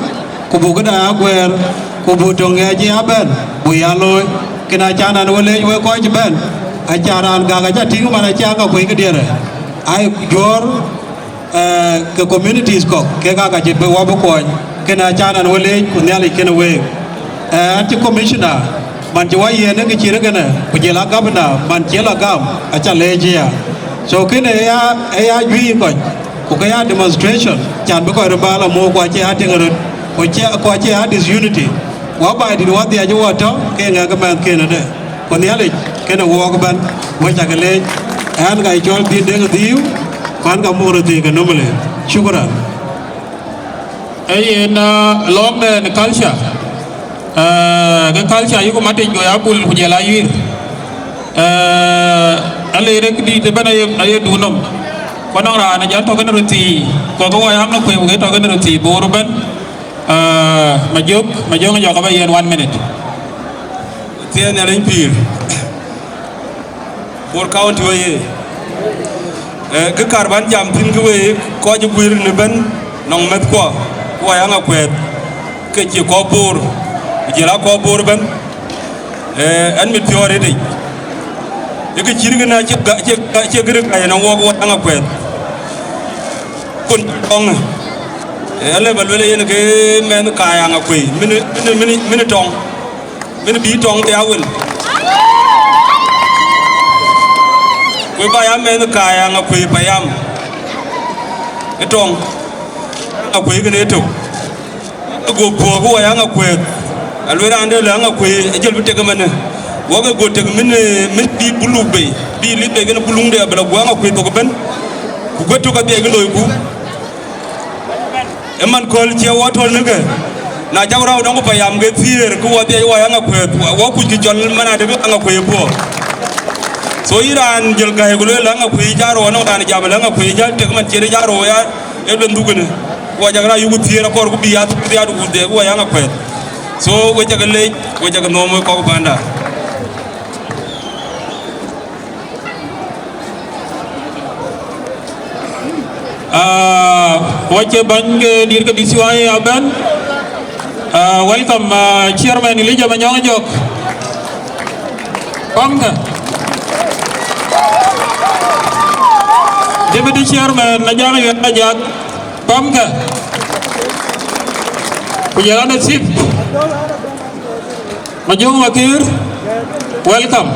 ku buk këda ya guɛɛr, ku buk töŋ ŋɛɛc ya bɛ̈n, buk ya looi. Kën acan an we leec wek kɔc cï bɛ̈n, acan raan gak aca tïŋ man aca ka kuec këdiɛ̈rë. Ai juɔ̈ɔ̈r, eh, ke communities kɔ̈k, kek aa ka cï bï wɔ bï kuɔny, kën acan an we leec, ku Nhialic kën week. Eh, an cï commissioner, man cï wɔ yiɛ̈n ë kë cït kënë, ku jël a governor, man cï la gam, aca leec aya. So kënë ë ya, ë ya juëc kɔc, ku ke ya demonstration, can bï kɔc röt bä la muk, ku acie ya tïŋ röt, ku cie, ku acie ya disunity. Wɔ Baidït wɔ dhiac wɔ tɔ̈, ke ŋɛk ë mɛnhken ëdë. Ku Nhialic kënë wɔɔk ëbɛ̈n, we cak leec, ɛn ka cɔl Dhil Deŋ Dhiu, ku an ka muk röt thii ke Nimili. Shukran. Ee yen, ah, lɔ̈ɔ̈mden culture, ah, ke culture yuku matic go ya bul ku jɔl a yuir. Ah, alere këdït ëbɛ̈n aye, aye dun nɔm. Ku anɔŋ raan ë jal tɔ̈ kënë röt thii, ku ke wɔ ya ŋa kueŋ ke tɔ̈ kënë röt thii Bor ëbɛ̈n. Ah, Majök, Majök jɔk aba yen one minute. Thiëëc Nhialic pïïr. Bor County oyee. Eh, kë kar ban jam thïn kë wei kɔc ë guiir në bɛ̈n nɔŋ mɛ̈thkuɔ, ku wɔ ya ŋa kuɛɛth, ke cï kɔc Bor, ku jël a kɔc Bor ëbɛ̈n. Eh, ɛn mit piɔ̈u arëtic. Ë kë cït kënë acï ga-, acï, acï gërë ka yen awɔk wɔ Aŋakuɛth. Kun tɔŋ. Ë, alë ba luel yen ke mɛnh ka Aŋakuei. Min, min, min, min tɔŋ. Min bï tɔŋ de awel. Ku ba ya mɛnh ka Aŋakuei payam. Ë tɔŋ. Aŋakuei kënë ë tök. Go puɔ̈k wɔ ya Aŋakuei. Aluel raan de lë Aŋakuei, ajël bï tek ëmënë. Wɔ ke go tek min, min bï buluk bei, bï lith bei kënë buluŋde abï la guɔ Aŋakuei thok ëbën. Ku guɔ tök adhiɛc kë loiku. Ë man kööl cie wɔ tɔ̈l në ke. Na cak rɔ̈u dɔŋ ku payam ke thiëër, ke wɔ dhiɛc wɔ ya Aŋakuei, wɔ kuc kë cɔl man adek Aŋakuei puɔ̈k. So yïn raan jël gäi ku luel Aŋakuei cak rɔ̈u, anɔŋ raan jam lë Aŋakuei cak tek man ciëtë cak rɔ̈u ya. Ë luel dhuk kënë, ku ajak raan yuku thiëër akɔɔr ku bï ya thiëër ku dhɛk ku wa ya Aŋakuei. So, we cak leec, we cak nhom we kɔk panda. Ah, wace bany ke dir ke D C Y abɛn. Ah, welcome, ah, Chairman Elijah Manyong Jok. Pamkë. Deputy Chairman Najak Yuel Ajak. Pamkë. Ku jɔl an Nasib. Majung Makir. Welcome.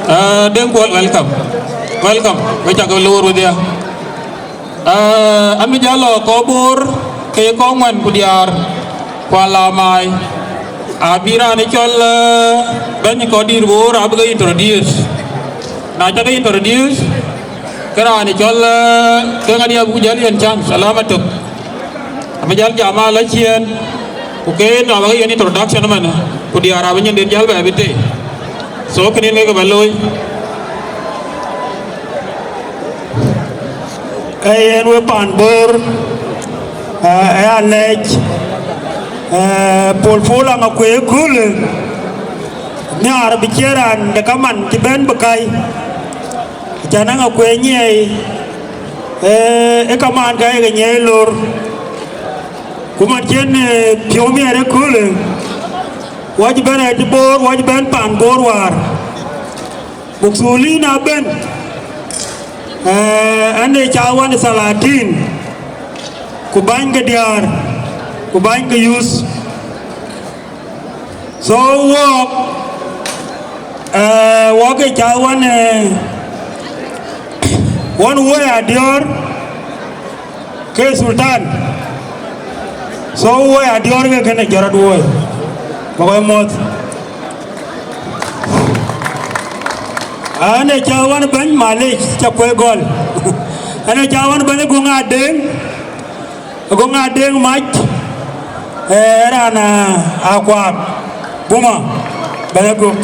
Ah, Deng Kuol, welcome. Welcome. We cak lor wedhia. Ah, an bï jal lɔ kɔc Bor ke ye kɔc ŋuan ku diäär ku alamai. Abï raan ë cɔl, ah, bɛ̈ny kɔc dït Bor abï ke introduce. Na cak ke introduce, ke raan ë cɔl, ah, ke ŋadï abï ku jal yen chance alama tök. Abï jal jam ala ciëën, ku ke nɔm abï ke yen introduction ëmën, ku diäär abï nyin den jal bɛ bï tei. So, kënë yen ke ke bɛ looi. Ee yen we pan Bor, eh, ë alɛɛc, eh, pol pol Aŋakuei ëköölë, nhiaar bï cie raan de kaman cï bɛ̈n bï kai, cän Aŋakuei nyiɛɛi, eh, ë kaman ka ye ke nyiɛɛi lor. Ku man cïn, eh, piɔ̈u miɛt ëköölë, wɔ cï bɛ̈n rɛɛc Bor, wɔ cï bɛ̈n pan Bor wäär. Mukthulin abɛ̈n, eh, ɛn ee cath wan ë thalatin, ku bäny ke diäär, ku bäny ke youth. So wɔɔk, eh, wɔɔk ee cath wan, eh, wan woi adiɔ̈ɔ̈r, ke Sultan. So woi adiɔ̈ɔ̈r ke kënë jɔt rɔt woi. Bä kɔc muɔ̈th. An ee cath wan bɛ̈ny, malec, ca kuɛ̈i gɔl. An ee cath wan bɛ̈ny Aguŋ Adeŋ. Aguŋ Adeŋ Mac. Ee raan, ah, Akuak. Buma. Bɛ̈ny Aguŋ.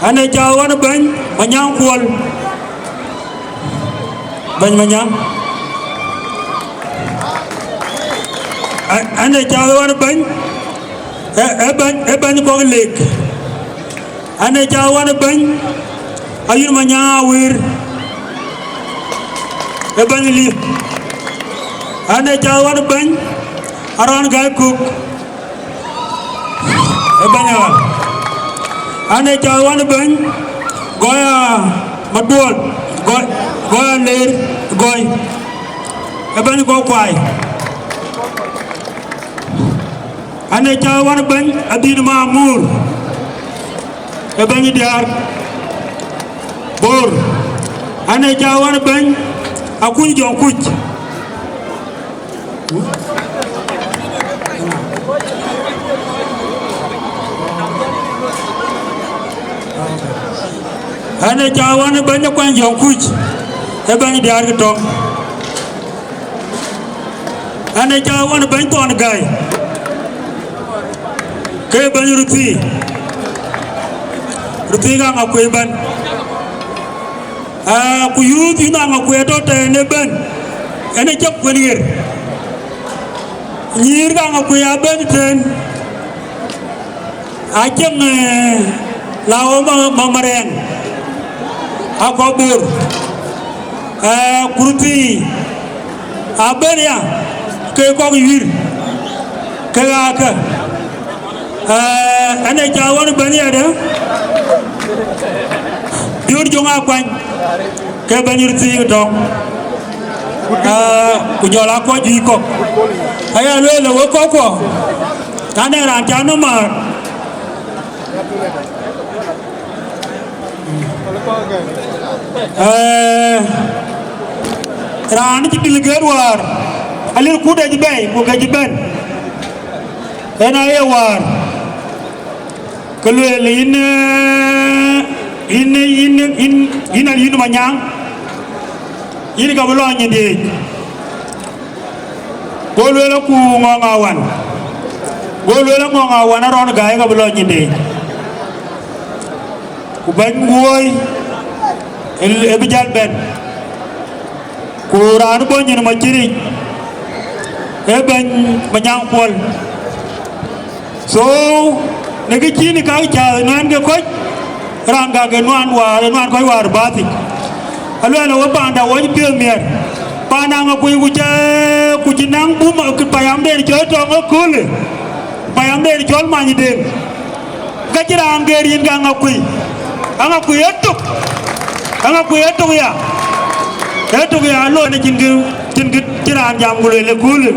An ee cath wan bɛ̈ny Manyaŋ Kuɔl. Bɛ̈ny Manyaŋ. A-, an ee cath wan bɛ̈ny, ë, ë bɛ̈ny, ë bɛ̈ny Kɔk Lek. An ee cath wan bɛ̈ny Ayut Manyaŋ Awir. Ë bɛ̈ny Lith. An ee cath wan bɛ̈ny Arɔn Gai Kuk. Ë bɛ̈ny ɣa. An ee cath wan bɛ̈ny Gɔ̈i Maduɔl, Gɔ̈i, Gɔ̈i Aleer, Gɔ̈i. Ë bɛ̈ny Gɔ̈i Kuai. An ee cath wan bɛ̈ny Adhil Mamur. Ë bɛ̈ny diäär Bor. An ee cath wan bɛ̈ny Akuny Jɔŋkuc. An ee cath wan bɛ̈ny Akuany Jɔŋkuc, ë bɛ̈ny diäär ke tɔŋ. An ee cath wan bɛ̈ny Thɔn Gäi, ke bɛ̈ny Ruthii, Ruthii ka Aŋakuei bɛ̈n. Ah, ku youth yïn Aŋakuei tɔ̈ tɛ̈n ëbɛ̈n, en ë cä kuën ɣer. Nyïïr ka Aŋakuei abɛ̈n tɛ̈n, acïn, eh, la ɣo ma, ma, marɛɛŋ, akɔ̈k Bor. Eh, ku Ruthii abɛ̈n ya, ke kɔ̈k yuïr, ke ɣaakä. Ee, ënë ca wën bɛ̈n yadë, Biöör Jɔŋ Akuany, ke bɛ̈ny röt thiëëk tɔŋ, ee, ku jɔl aa kɔc juëc kɔ̈k. Aya lueel ë wek kɔ̈kkuɔ, ka nɛn raan ca nɔm määr. Ee, raan cï delegate wäär, Alier Kut ë cï bɛ̈ɛ̈i, ku ke cï bɛ̈n. Yen aye wäär, ke lueel yïn, ee, yïn, yïn, yïn, yïn Alier Manyaŋ, yïn ka bï lɔ nyindiëëc. Go lueel, aku Ŋɔŋ Awan. Go lueel, Ŋɔŋ Awan Arɔn Gäi ka bï lɔ nyindiëëc. Ku bɛ̈ny Wuɔ̈ɔ̈i ë, ë bï jäl bɛ̈n. Ku raan bɔ̈ nyin Macïric, ee bɛ̈ny Manyaŋ Kuɔl. So, në kë cïn ë kak cä nuɛɛn ke kɔc, raan ka ke nuan wäär, ë nuan kɔc wäär bäth yic. Aluɛɛl ë we paanda, wɔ cï piɔ̈ɔ̈th miɛt. Paan Aŋakuei ku cä, ku cï naŋ bum, payamden cɔl tɔŋ ëköölë, payamden cɔl Manydeŋ. Ka cï raan geer yïn ke Aŋakuei. Aŋakuei ë tök. Aŋakuei ë tök ya. Ë tök ya, lon ë cïn kë, cïn kë cï raan jam ku lueel ëköölë.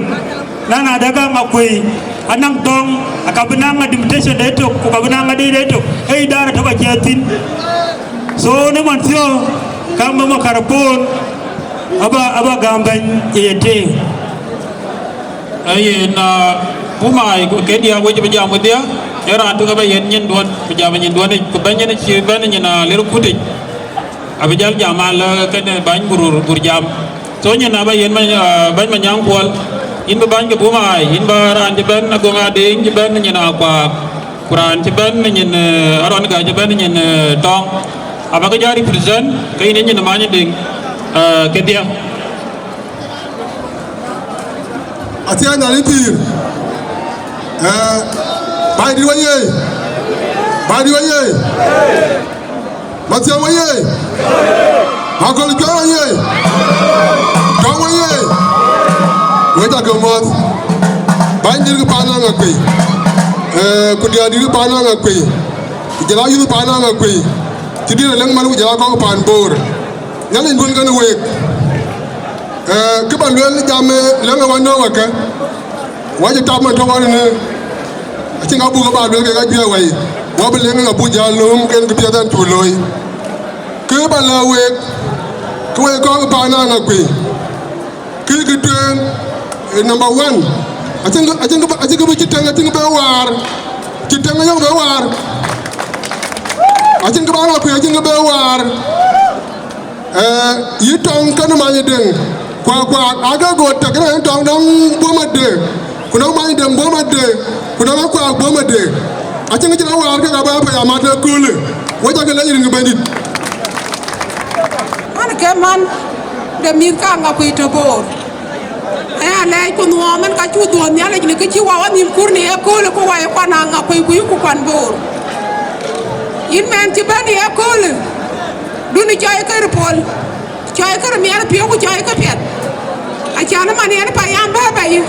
Na, na dɛ̈ ka Aŋakuei, anäŋ tɔŋ, aka bï naŋ a deputation de tök, ku ka bï naŋ a dei de tök, ee idara tök acie thïn. So, në man thiɔ̈k, ka mama karapon, aba, aba gäm bɛ̈ny ye tëë. Ee yen, ah, Buma, ke diäk wec bï jam wedhie, ee raan tök aba yen nyin duɔ̈n, bï jam nyin duɔ̈n yic, ku bɛ̈ny yen cï bɛ̈n nyin, ah, Alier Kut yic. Abï jäl jam alë kënë bäny Gurur, Gurjam. So nyin aba yen ma, ah, bɛ̈ny Manyaŋ Kuɔl, yïn bï bäny ke Buma ai, yïn ba raan cï bɛ̈n Agoŋ Adeŋ, cï bɛ̈n nyin Akuak, ku raan cï bɛ̈n nyin, eh, Arɔn Gäi cï bɛ̈n nyin, eh, Tɔŋ. Aba ke jɔ represent, ke yïn nyin Manydeŋ, eh, kedhie. Athiɛɛny Nhialic pïïr. Ee, Bänydït wä ye. Bänydït wä ye. Mathiäŋ wä ye. Makɔl Cuɔl wä ye. Tɔŋ wä ye. Wek ca ke muɔ̈th. Bänydït ke paan Aŋakuei. Ee, ku diäär dït ke paan Aŋakuei. Ku jɔl a youth paan Aŋakuei. Cï dït alëŋ man ku jɔl a kɔ̈k paan Bor. Nhialic duɔ̈n kenë week. Ee, kë ba lueel jam, ee, lëŋ ë wä nɔ̈k ë kë, wä cï tap man tɔ̈ ɣɔn ënë, acïn ka buk ba lueel kek ajuɛɛr wei, wä bï lëŋ ë abuk jäl lööm kenë kë piɛth ɛn cuk looi. Kë ba lɛ̈k week, kë wek kɔc paan Aŋakuei, kë kë tueŋ, ee, number one, acïn kë, acïn kë, acïn kë bï cï tëŋ, acïn kë bï waar, cï tëŋ ayök bï waar, acïn kë bï Aŋakuei, acïn kë bï waar. Ee, yï Tɔŋ kenë Manydeŋ, Kuak Kuak, ake go tɛk rɛn Tɔŋ nɔŋ Boma de, ku nɔŋ Manydeŋ Boma de, ku nɔŋ Akuak Boma de. Acïn kë cï rɔt waar kek abä pɛ̈i amat ëköölë, wek ca ke lec rin kë Bɛ̈nydït. An, ke man de mïth ka Aŋakuei tɔ̈ Bor. Aya lɛɛc ku nuɔɔm ɛn ka cuk dhuɔ̈k Nhialic në kë cï wä wä nhïïm kur në ye köölë, ku wä ye kuan Aŋakuei ku yï ku kuan Bor. Yïn mɛn cï bɛ̈n ye köölë, dun cɔi kë ripol, cɔi kë rimiɛt piɔ̈u ku cɔi kë piɛth. Acan man yen payam bɛ̈ɛ̈i bei,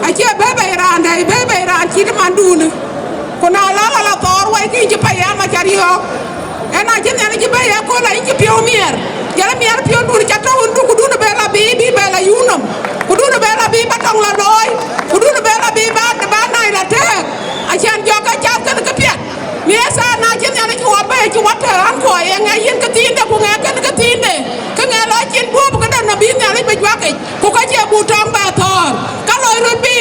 acie bɛ̈ɛ̈i bei raan dɛ̈i, bɛ̈ɛ̈i bei raan cït mandun. Ku na la la la thɔɔr wai, ke yïn cï payam aca riɔ̈ɔ̈k. Ëna cï Nhialic cï bɛ̈ɛ̈i ye köölë, yïn cï piɔ̈u miɛɛr. Jɔl miɛɛr piɔ̈u dun ca tɔ̈u wun, ku dun bɛ la bï, bï bɛ la yum nɔm. Ku dun bɛ la bï ba tɔŋ la looi. Ku dun bɛ la bï ba, ba nai la tɛɛk. Acan jɔk ke cath kenë kë piɛth. Në thaa na cï Nhialic cï wä bɛ̈ɛ̈i, cï wä tɛ̈ɛ̈n kuɔ, ye ŋɛk yïn kë thiinde, ku ŋɛk kën kë thiinde. Ke ŋɛk lɔ cin guɔ̈p këde nɔm bï Nhialic bï juak yic. Ku ka cie buk tɔŋ bɛ thɔ̈ɔ̈r. Ka loi röt bï.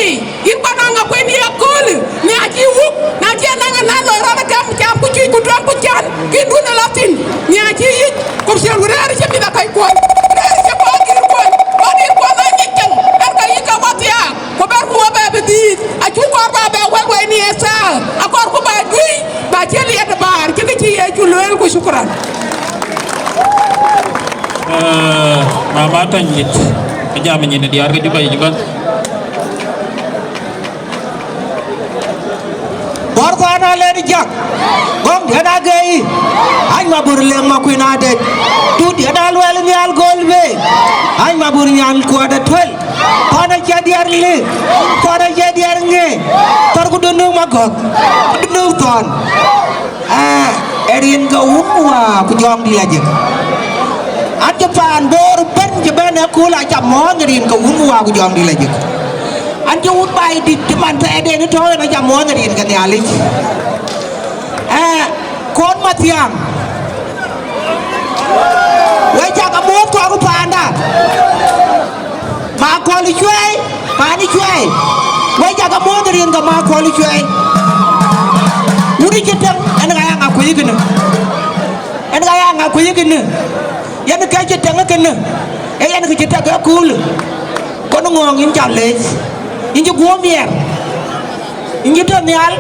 Yïn kuan Aŋakuei në ye köölë, nhiac cï wuk, na cï naŋ ënɛn loi rɔt ë gam, cam ku cuc ku tuɛŋ ku can, kïn dun ë lɔ thïn, nhiac cï yic, ku ciël ku rɛ̈ɛ̈r cï mïth akɔc kuɔny, rɛ̈ɛ̈r cï kɔc dït kuɔny, kɔc dït kuɔny aa nyic ceŋ, ɛn ka yï ke wä thiaak, ku bɛ̈ɛ̈r ku wä bɛ bï dhiëëth, acuk kɔɔr bä bɛ wɛ̈l wei në ye thaa, akɔɔr ku bä juëc, bä cï liɛt ë bäär, cï kë cï Yecu lueel, ku shukran. Eh, mama Tɔnydït, ë jam nyin ë diäär ke Juba yic bɛ̈n. Bɔ̈r kuan alen jak, gɔ̈ŋ diɛ̈n agei, any Mabur leŋ Makuën adec, tu diɛ̈n aluɛl nhial gol be, any Mabur nyan kuɔt atuel. Thɔn acie diɛɛr lik, thɔn acie diɛɛr ŋe, thɔn ku dun nu magɔ̈k, ku dun nu thɔn. Aa, ë rin ke wun wäär ku jɔŋdït ajik. An cï paan Bor bɛ̈n cï bɛ̈n ë kööl aca mɔ̈ɔ̈th ë rin ke wun wäär ku jɔŋdït ajik. An cï wun Baidït cï man thɛɛrden ë tɔ̈u en aca mɔ̈ɔ̈th ë rin ke Nhialic. Aa, Kon Mathiaŋ. We cak amuɔ̈th kɔɔr paanda. Ma kɔl cuɛi, pani cuɛi. We cak amuɔ̈th rin ke ma kɔl cuɛi. Wuni cï tëŋ, en ka ya ŋa kuc kënë. En ka ya ŋa kuc kënë. Yen ke cï tëŋ kënë. E yen ke cï tek ë kuul. Kon ŋɔ̈ɔ̈ŋ yïn ca lec. Yïn cï guɔ̈m miɛr. Yïn cï tɔ̈ nhial,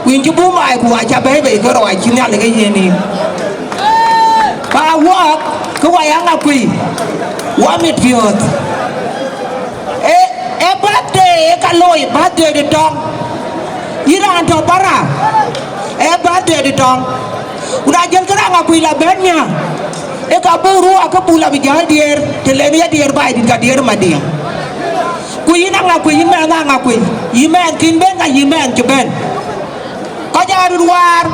ku yïn cï bum ai, ku aca bɛ̈ɛ̈i bei ke rɔt acï Nhialic ke yiën yïn. Ba wɔɔk, ke wa ya ŋa kuc, wa mit piɔ̈ɔ̈th. E, e birthday e ka looi, birthday de tɔŋ. Yïn raan tɔ̈ bara, e birthday de tɔŋ. Ku na jël ke raan ŋa kuc la bɛ̈n nya, e ka buk ruɔɔk ke buk la bï jäl diëër, të len ya diëër Baidït ka diëër Madiŋ. Ku yïn aŋa kuc, yïn mɛnh aŋa kuc, yïn mɛnh kïn bɛ̈n ka yïn mɛnh cï bɛ̈n. Kɔc aa röt waar,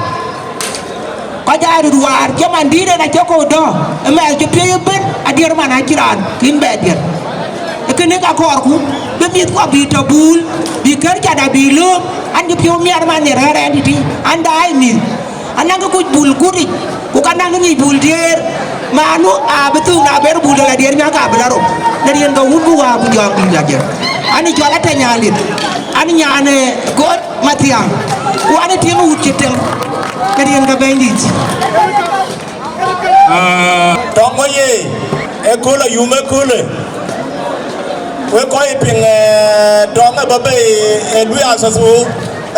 kɔc aa röt waar, cï man dïït en acï kɔ̈u dɔ̈, ë mɛnh cï piöc ëbën, adiër man acï raan kïn bɛ diër. Ë kënë ka kɔɔrku, bï mïthkuɔ bï tɔ buul, bï kër cata bï lööm, an cï piɔ̈u miɛt man nhiɛ̈r ɣɛ̈r ɛn tïtï, an daai mïth. Anäŋ kë kuc bul gutic, ku ka näŋ kë ŋic bul diëër, manu abï thuk na ber bul de la diëër miäk abï la rou, në riɛn ke wun ku wäär ku jɔŋdït ajë. Ani cɔl Atɛ̈ny Alith, ani nyan ë Kon Mathiaŋ, ku ani tiŋ wut cï tëŋ, në riɛn ke Bɛ̈nydït. Tɔŋ wä ye, ë kööl ayum ë köölë. Wek kɔc piŋ, eh, tɔŋ ë bɔ̈ bei, eh, lui asathu,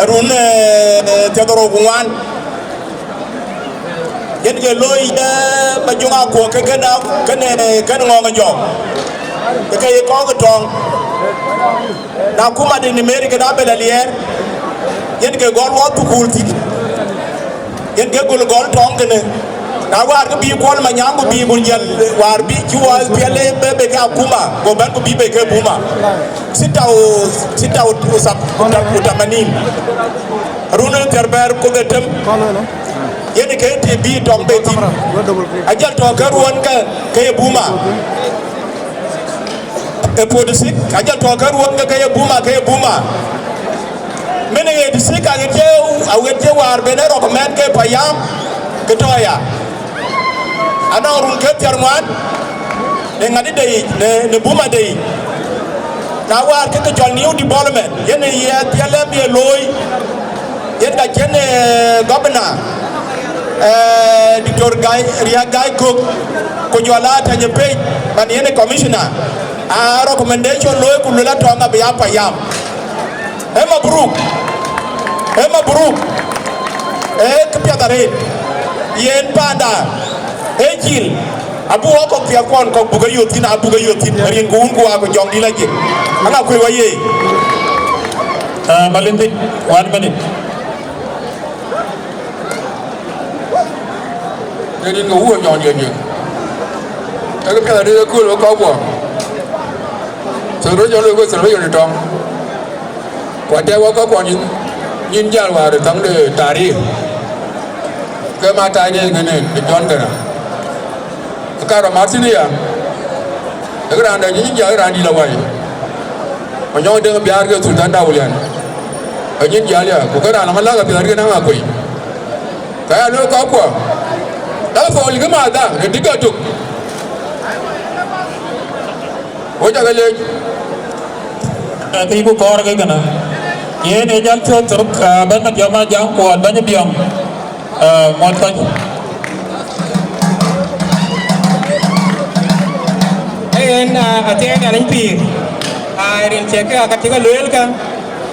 run, eh, thiërdhorou ku ŋuan. Yen ke looi, eh, Majuŋ Akuɔk ke kën a, kën, eh, kën Ŋɔŋ ë Jɔk. Ke ke ye kɔ̈k ë tɔŋ. Na kuma de Nimeri kën Abel Aliɛɛr, yen ke gɔl wɔ thukul thïn. Yen ke gol gɔl tɔŋ kënë. Na wäär ke bï Kuɔl Manyaŋ ku bï ku jël wäär bï cï wɔ piɛl ë bɛ, bɛ ke akuma, go bɛ̈n ku bï bɛ ke buma. Sita u, sita u, u sab-, u ta-, u tamanin. Run ë thiärbɛ̈t ku dhetem. Yen ke të bï tɔŋ bɛ thïn. Ajal tɔŋ ke ruɔn ke, ke ye buma. E forty six, ajal tɔŋ ke ruɔn ke, ke ye buma, ke ye buma. Mene eighty six aɣet cï, aɣet cï wäär ben ë rɔk mɛn ke payam, ke tɔ̈ ya. Anɔŋ run ke thiärŋuan, në ŋadï de yic, në, në buma de yic. Na wäär ke ke cɔl new development, yen ë ye piɛlɛm ye looi, yen ka cïn, eh, governor, eh, Doctor Gai, Riek Gai Kok, ku jɔl a Atɛ̈ny Pec, man yen ë commissioner, a recommendation looi ku luel a tɔŋ abï ya payam. Ee mabruk. Ee mabruk. Ee këpiɛth arëët. Yen panda. Ee cil. Abuk wɔ kɔ̈k piɛth kuɔn kɔ̈k buk ke yök thïn, abuk ke yök thïn. Rin ku wun ku wa ku jɔŋdït la jik. Aŋa kuëë wä ye. Ah, Malindi, one minute. Ke rin ke wun jɔŋ jɔŋ jɔŋ. Ee ke piɛth arëët ëkööl wek kɔckuɔ. Celebration loi wek celebration ë tɔŋ. Ku atɛ̈ɛ̈k wek kɔckuɔ nyin, nyin jäl wäär ë thaŋ de tarik. Ke ma tac de ŋënë ë Jɔn Gära. Ë ka rɔt mat thïn aya. Ë ke raan dɛ nyin jäl raan dït awai. Manyɔŋ Deŋ Biaar ke Sultan Dawulian. Ë nyin jäl ya, ku ke raan lɔŋ alak apiɛth arëët anaŋ akuëi. Ka ya luel kɔckuɔ, dak thɔɔl kë ma dhak në dïk atök. Wo cak lec. Ë, kë ku kɔɔr ke kënë. Yen ë jal piɔ̈ɔ̈th thok, aa, bɛ̈ny Madiɔm Ajaŋ Kuɔɔt, bɛ̈ny Biɔŋ, aa, ŋuɔt kɔc. Yen, aa, athiɛɛn Nhialic pïïr. Aa, rin cï kë ka cï ke lueel ka.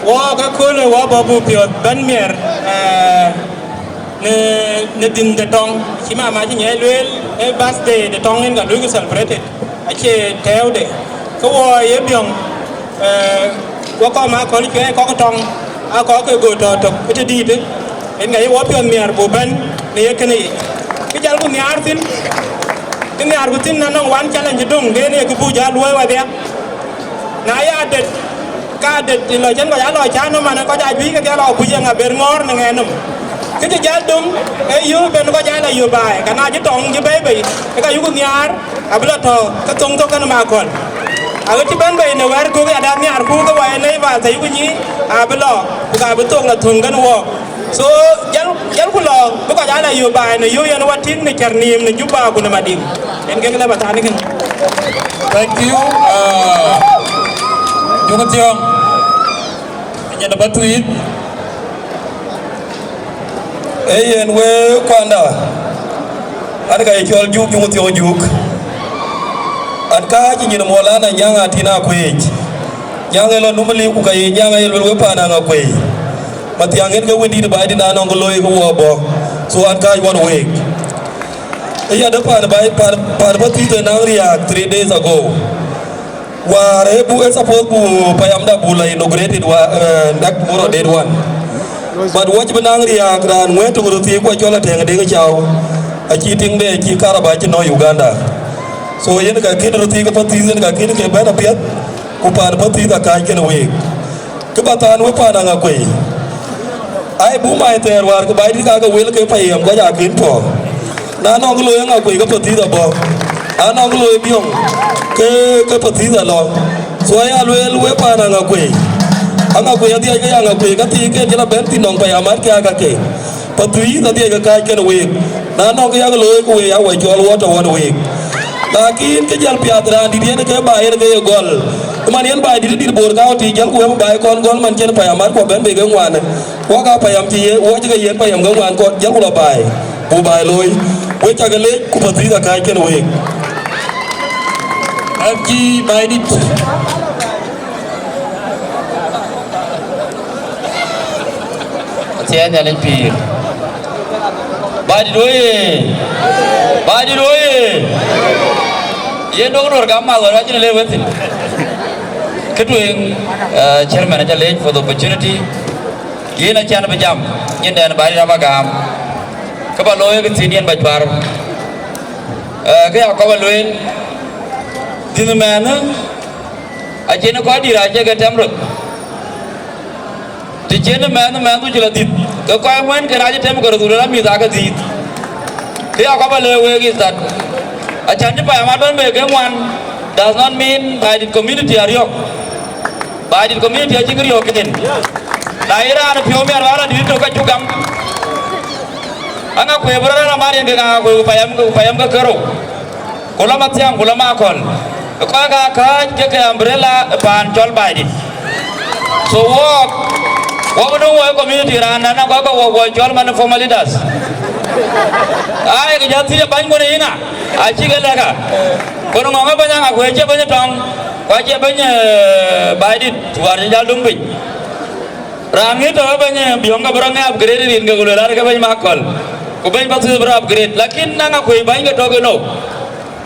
Wɔ ke köölë wɔ bɔ̈ buk piɔ̈ɔ̈th bɛ̈n miɛr, aa, në, në dhïn de tɔŋ, cï mama cï nyiɛc lueel, ee birthday de tɔŋ yen ka luöikï celebrated, acie tɛ̈ɛ̈ude. Ke wɔ ye Biɔŋ, ee, wɔ kɔc ma kɔ̈l cuɛɛi kɔ̈k tɔŋ, aa kɔ̈k ke go tɔ̈ tök ë të dïïtë, yen ka ye wɔ piɔ̈ɔ̈th miɛɛr buk bɛ̈n në ye kënë yic. Kë jal ku nhiaar thïn, kë nhiaar ku thïn anɔŋ one challenge döŋ, den ye kë buk jal luɔ̈i wadhia. Na ya det, ka det të lɔ cïn kɔc aa lɔ cä nɔm, man kɔc aa juëc ke ke lɔ kuc, eeŋa ber ŋɔ̈ɔ̈r në ŋɛɛn nɔm? Kë cï jäl döŋ, ee yöök ben kɔc aa lɔ yöök baai, ka na cï tɔŋ cï bɛ̈i bei, ke ka yuku nhiaar, abï lɔ tɔ̈ ke thoŋ thok kenë Makɔl. Aɣet cï bɛ̈n bei në wɛ̈ɛ̈r kök ya dap nhiaar ku ke wai neighbors ayuku nyic, abï lɔ, ku ka bï thok lɔ thöŋ kenë wɔɔk. So, jäl, jälku lɔ, bï kɔc aa lɔ yöök baai në yöök yen wa tïŋ në Cär Niim, në Juba, ku në Madiŋ. Yen kek lë ba thaani kënë. Thank you. Uh, Juŋ Thiɔ̈ŋ, nyin ba thuith. Ee yen we kuanda, an ka ye cɔl Juk, Juŋ Thiɔ̈ŋ Juk. An ka cï nyin muɔl an, Anyaŋ Atin Akuëëc. Nyaŋ ë lɔ Numili, ku ka ye Nyaŋ aye luel we paan Aŋakuei. Mathiaŋ yen ke wëndït Baidit, na nɔŋ ke looi ke wɔ bɔ̈. So an kääc ɣɔn week. Ë ya de paan Bai, paan, paan Pathuyith ë naŋ riääk three days ago. Wäär ë bu, ë suppose bu payamda bu la inaugurated wa, eh, next tomorrow, date one. But wɔ cï bï naŋ riääk, raan ŋuɛ̈ɛ̈n töŋ röthii ku acɔl Atɛ̈ŋ Deŋ Cau, acï tiŋde, acï karaba cï nɔ̈k Uganda. So yen ka kën röthii ke Pathuyith, yen ka kën ke bɛ̈n apiɛth, ku paan Pathuyith akääc kenë week. Kë ba thaan we paan Aŋakuei, ai bu mai thɛɛr wäär ke Baidit ka ke wel ke payam, kɔc aa kën puɔ̈u. Na nɔŋ kë looi Aŋakuei, ke Pathuyith abɔ̈. Na nɔŋ kë looi Biɔŋ, ke, ke Pathuyith alɔ. So aya lueel we paan Aŋakuei, Aŋakuei adhiac ke Aŋakuei, ka thii ke jël abɛ̈n thïn nɔŋ payam, mat ke aa kake. Pathuyith adhiac ke kääc kenë week. Na nɔŋ kë yak looi, ke we ya wɔ cɔl wɔ tɔ wɔ week. Lakin kë jäl piath raandït yen ke baai yen ke ye gɔl. Man yen Baidit dït Bor County, jälku wek baai kɔn gɔl, man cïn payam mat ku abɛ̈n bei ke ŋuan. Wok aa payam cï ye, wok cï ke yen payam ke ŋuan kɔn, jälku lɔ baai, ku baai looi. Wek ca ke leec, ku Pathuyith akääc kenë week. Acï Baidit. Athiɛɛi Nhialic pïïr. Baidit oye! Baidit oye! Yen duɔ̈k duɔ̈r gam math wär acïn le wethïn. Kë tueŋ, uh, chairman, aca leec for the opportunity. Yen acan bï jam, nyin dɛn Baidit aba gam. Kë ba looi ke thiin yen ba cuar. Uh, kë ya kɔp a lueel, dhïn mɛnh, acïn kɔc dït acï ke tɛm röt. Të cïn mɛnh, mɛnh ku cï lɔ dhïth, ke kɔc ŋuɛ̈ɛ̈n ke rac tɛm ke röt, ku lɔ mïth aake dhïth. Kë ya kɔp a lëu week is that, acan cï payam abɛ̈n bei ke ŋuan, does not mean Baidit community ariɔ̈k. Baidit community acï kë riɔ̈ɔ̈k ken. Na ye raan piɔ̈u miɛt wala dït tök ka cuk gam. Aŋakuei bï rɔt rɛ̈n amat yen ke Aŋakuei, ku payam, ku payam ke kerou. Ku lɔ Mathiaŋ, ku lɔ Makɔl. Kɔc ka kääc ke ke umbrella ë paan cɔl Baidit. So wɔk, wɔk döŋ wɔ community raan nɛn, kɔc ke wɔ, wɔ cɔl man former leaders. Ai, ke jɔ thiëc bäny ŋuɔ̈n yiŋa, acï ke lɛ̈k a. Kon ŋɔŋ ë bɛ̈ny Aŋakuei, acie bɛ̈ny ë tɔŋ, ku acie bɛ̈ny, eh, Baidit, wäär cï jäl döŋ piny. Raan ŋic tɔ̈ ë bɛ̈ny, eh, Biɔŋ ke bï rɔt ŋɛk upgrade rin ke ku lueel arë ke bɛ̈ny Makɔl. Ku bɛ̈ny Pathuyith bï rɔt upgrade. Lakin Aŋakuei bäny ke tɔ̈ ke nou.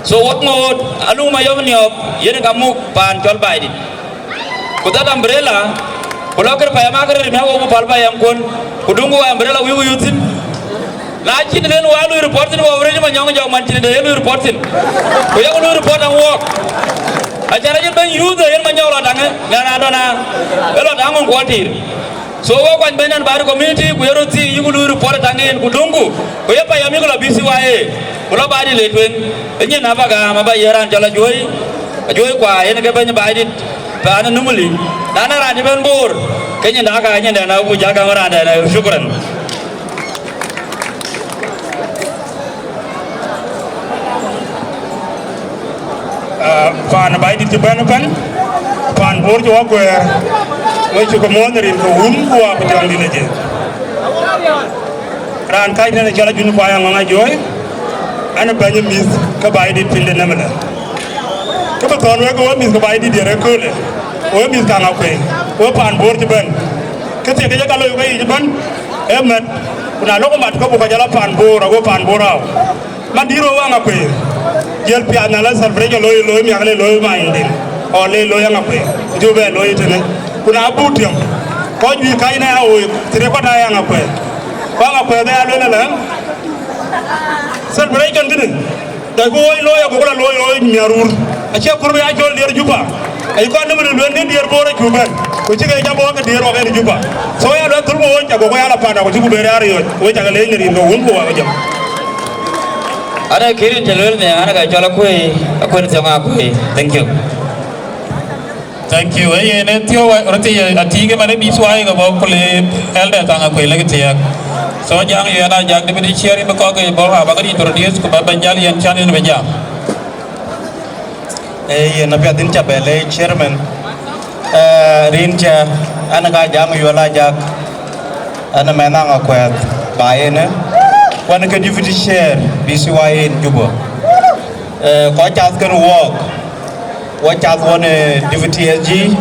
So wok ŋoot, alum ayɔm niɔp, yen ka muk paan cɔl Baidit. Ku that umbrella, ku lɔ kër payam akër rem ya wok bï päl payam kuɔn. Ku duŋku umbrella wïïku yuth thïn. Na cïn den wa lui report thïn, wa wërëc Manyɔŋ jɔk man cïn den ye lui report thïn. Ku yak lui report an wɔɔk. Acan acïn bɛ̈ny youth yen Manyɔŋ lɔ daŋë, ŋɛn adɔna, ë lɔ daŋ ŋuŋ kuɔn tiir. So wɔ kuany bɛ̈ny nɛn Baidit community, ku ye röt thii yïku lui report taŋ yen, ku duŋku, ku ye payam yïku lɔ B C Y A, ku lɔ Baidit le tueŋ. Ë nyin aba gam aba ye raan cɔl Ajuɔ̈i, Ajuɔ̈i Kuai, yen ke bɛ̈ny Baidit, paan ë Numili. Na na raan cï bɛ̈n Bor, ke nyin dak aa nyin dɛn, abu jal gam raan dɛn, shukran. Ah, paan Baidit cï bɛ̈n ëbɛ̈n, paan Bor cï wɔ guɛɛr, we cï ke muɔ̈ɔ̈th rin ke wun ku wa ku tiɔŋdït ëcë. Raan kääc nɛn ë cɔl Ajuɔ̈i Kuai Aŋɔŋ Ajuɔ̈i, an ë bɛ̈ny ë mïth ke Baidit piny de Numili. Kë bï thɔ̈n wek ke we mïth ke Baidit diɛt ëköölë, we mïth ke Aŋakuei, we paan Bor cï bɛ̈n. Kë thiek ke ye ka loi ke yic ëbɛ̈n, ee mɛt, ku na lok mat ke buk kɔc ala paan Bor, ago paan Bor rau. Man dït rou Aŋakuei, jël piath na la celebration looi, looi miak le looi Manyden, ɔ le looi Aŋakuei, jɔ bɛ looi tënë. Ku na buk tiëm, kɔc juëc kääc na ya woi, thire kɔc na ya Aŋakuei. Ku Aŋakuei bɛ ya lueel ëlä, celebration kënë, dai ku woi looi, ago ku la looi, looi miarur. Acie kur bï ya cɔl diɛɛr Juba. Aye kɔn dïm në lueel në diëër Bor acuk bɛ̈n, ku cï ke jam wɔ ke diëër wɔ ke në Juba. So ya lueel thurku wɔ cak wɔ ya la panda, ku cï ku bɛ̈n ya riɔ̈c, wɔ cak leec në rin ke wun ku wɔ ke jam. Ana kirin të lueel në ana ka cɔl akuëi, akuën thiɔ̈ŋ akuëi. Thank you. Thank you. Ee yen ë thiɔ̈u röt thii atïï ke man ë bï thuai ke bɔ̈ ku le elder thaŋ akuëi lek thiëëk. So jaŋ yen a jak deputy chair bï kɔk ke bɔ̈ aba ke introduce ku ba bɛ̈n jäl yen can yen bï jam. Ee yen apiɛth in ca bɛ le chairman. Ee, rin cä an ka jaŋ yuɔl a jak. An mɛn aŋ akuɛth ba yen ë wan ke deputy chair B C Y in Juba. Ee, kɔc cath kën wɔɔk. Wɔ cath wɔn, ee, deputy S G,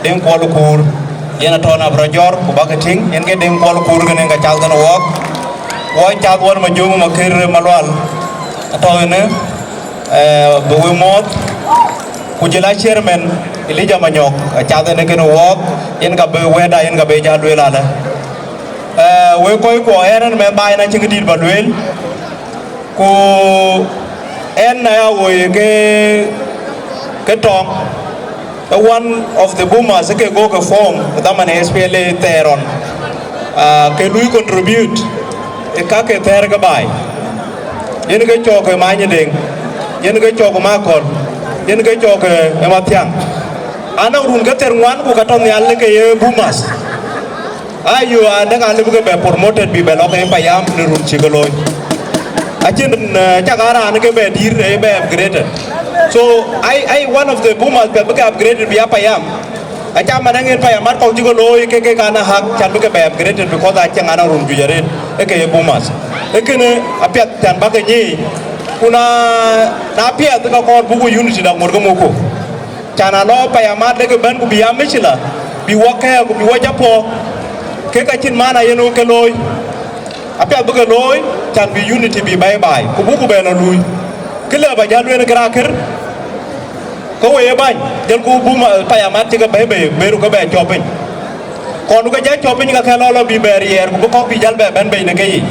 Deŋ Kuɔl Kuur, yen atɔ̈ na bï rɔt jɔ̈ɔ̈r ku bäk ke tïŋ, yen ke Deŋ Kuɔl Kuur kënë ka cath kën wɔɔk. Wɔ cath wɔn Majöŋ Makër Malual, atɔ̈ ënë, ee, bï wek muɔ̈ɔ̈th, ku jël a chairman Elijah Manyɔk, acath ënë kën wɔɔk, yen ka bï wɛ̈tda, yen ka bï jal lueel alë. Ee, wek kɔckuɔ, ɣɛn ënë mɛn baai na cïn këdït ba lueel. Ku ɛn aya woi ke, ke tɔŋ, ë one of the boomers ke go ke form dhaman ë S P L A thɛɛr ɣɔn, ah, ke lui contribute ë ka ke thɛɛr ke baai. Yen ke cɔk ë Many Deŋ, yen ke cɔk ë Makɔl, yen ke cɔk ë Mathiaŋ. Anɔŋ run ke thɛɛr ŋuan ku ka tɔ nhial ke ye boomers. Ayo, adek alëu bï ke bɛ promoted bï bɛ lɔ ke payam në run cï ke looi. Acïn, eh, cak a raan ke bɛ dïr, eh, bɛ upgraded. So, I, I, one of the boomers bɛ bï ke upgraded bï a payam. Aca man aŋen payam mat kɔ̈k cï ke looi ke, ke kan a hak can bï ke bɛ upgraded because acïn an a run juëc arëët, e ke ye boomers. E kënë apiɛth can bä ke nyic, ku na, na piɛth ke kɔɔr buku unity da ŋot ke muku. Can a lɔ pɛ̈i amat lek ëbɛ̈n ku bï a micila, bï wɔ kɛ̈ɛ̈k ku bï wɔ jɔ puɔ̈k, kek acïn man ayen wek ke looi. Apiɛth bï ke looi, can bï unity bï bɛ̈i baai, ku buk ku bɛ lɔ luui. Kë lë bä jäl lueel kë rakër, ke we ye bäny, jëlku bum, eh, pɛ̈i amat cï ke bɛ̈i bei, beru ke bɛ cɔp piny. Kɔn ke jɔ cɔp piny, ke kɛ̈l lɔ lɔ bï bɛ riɛɛr, ku bï kɔ̈k bï jäl bɛ bɛ̈n bei në keyiic.